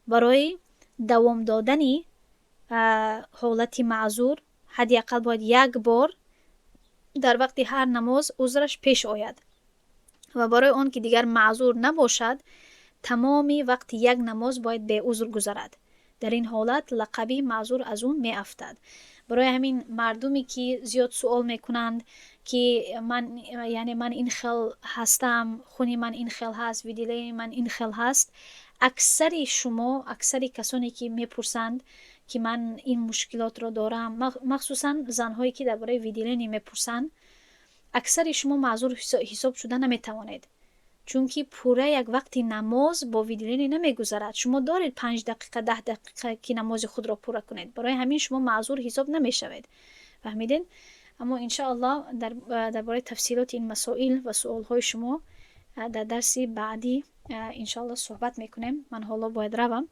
Барои давом додани ҳолати маъзур ҳадди ақал бояд як бор дар вақти ҳар намоз узраш пеш ояд ва барои он ки дигар маъзур набошад, тамоми вақти як намоз бояд беузр гузарад. Дар ин ҳолат лақаби маъзур аз ӯ меафтад. Барои ҳамин мардуме, ки зиёд суол мекунанд, ки ман, яъне ман ин хел ҳастам, хуни ман ин хел ҳаст, выделения ман ин хел ҳаст, аксари шумо, аксари касоне, ки мепурсанд, ки ман ин мушкилотро дорам, махсусан занҳое, ки дар бораи выделение мепурсанд, аксари шумо маъзур ҳисоб шуда наметавонед, чунки пурра як вақти намоз бо выделение намегузарад. Шумо доред 5 дақиқа, 10 дақиқа, ки намози худро пурра кунед. Барои ҳамин шумо маъзур ҳисоб намешавед. Фаҳмидед? Аммо иншоаллоҳ дар бораи тафсилоти ин масоил ва суолҳои шумо дар дарси баъдӣ иншоаллоҳ суҳбат мекунем. Ман ҳоло бояд равам.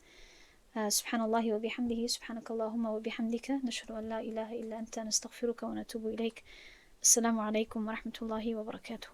سبحان الله وبحمده، سبحانك اللهم وبحمدك، نشهد أن لا إله إلا أنت، نستغفرك ونتوب إليك. السلام عليكم ورحمة الله وبركاته.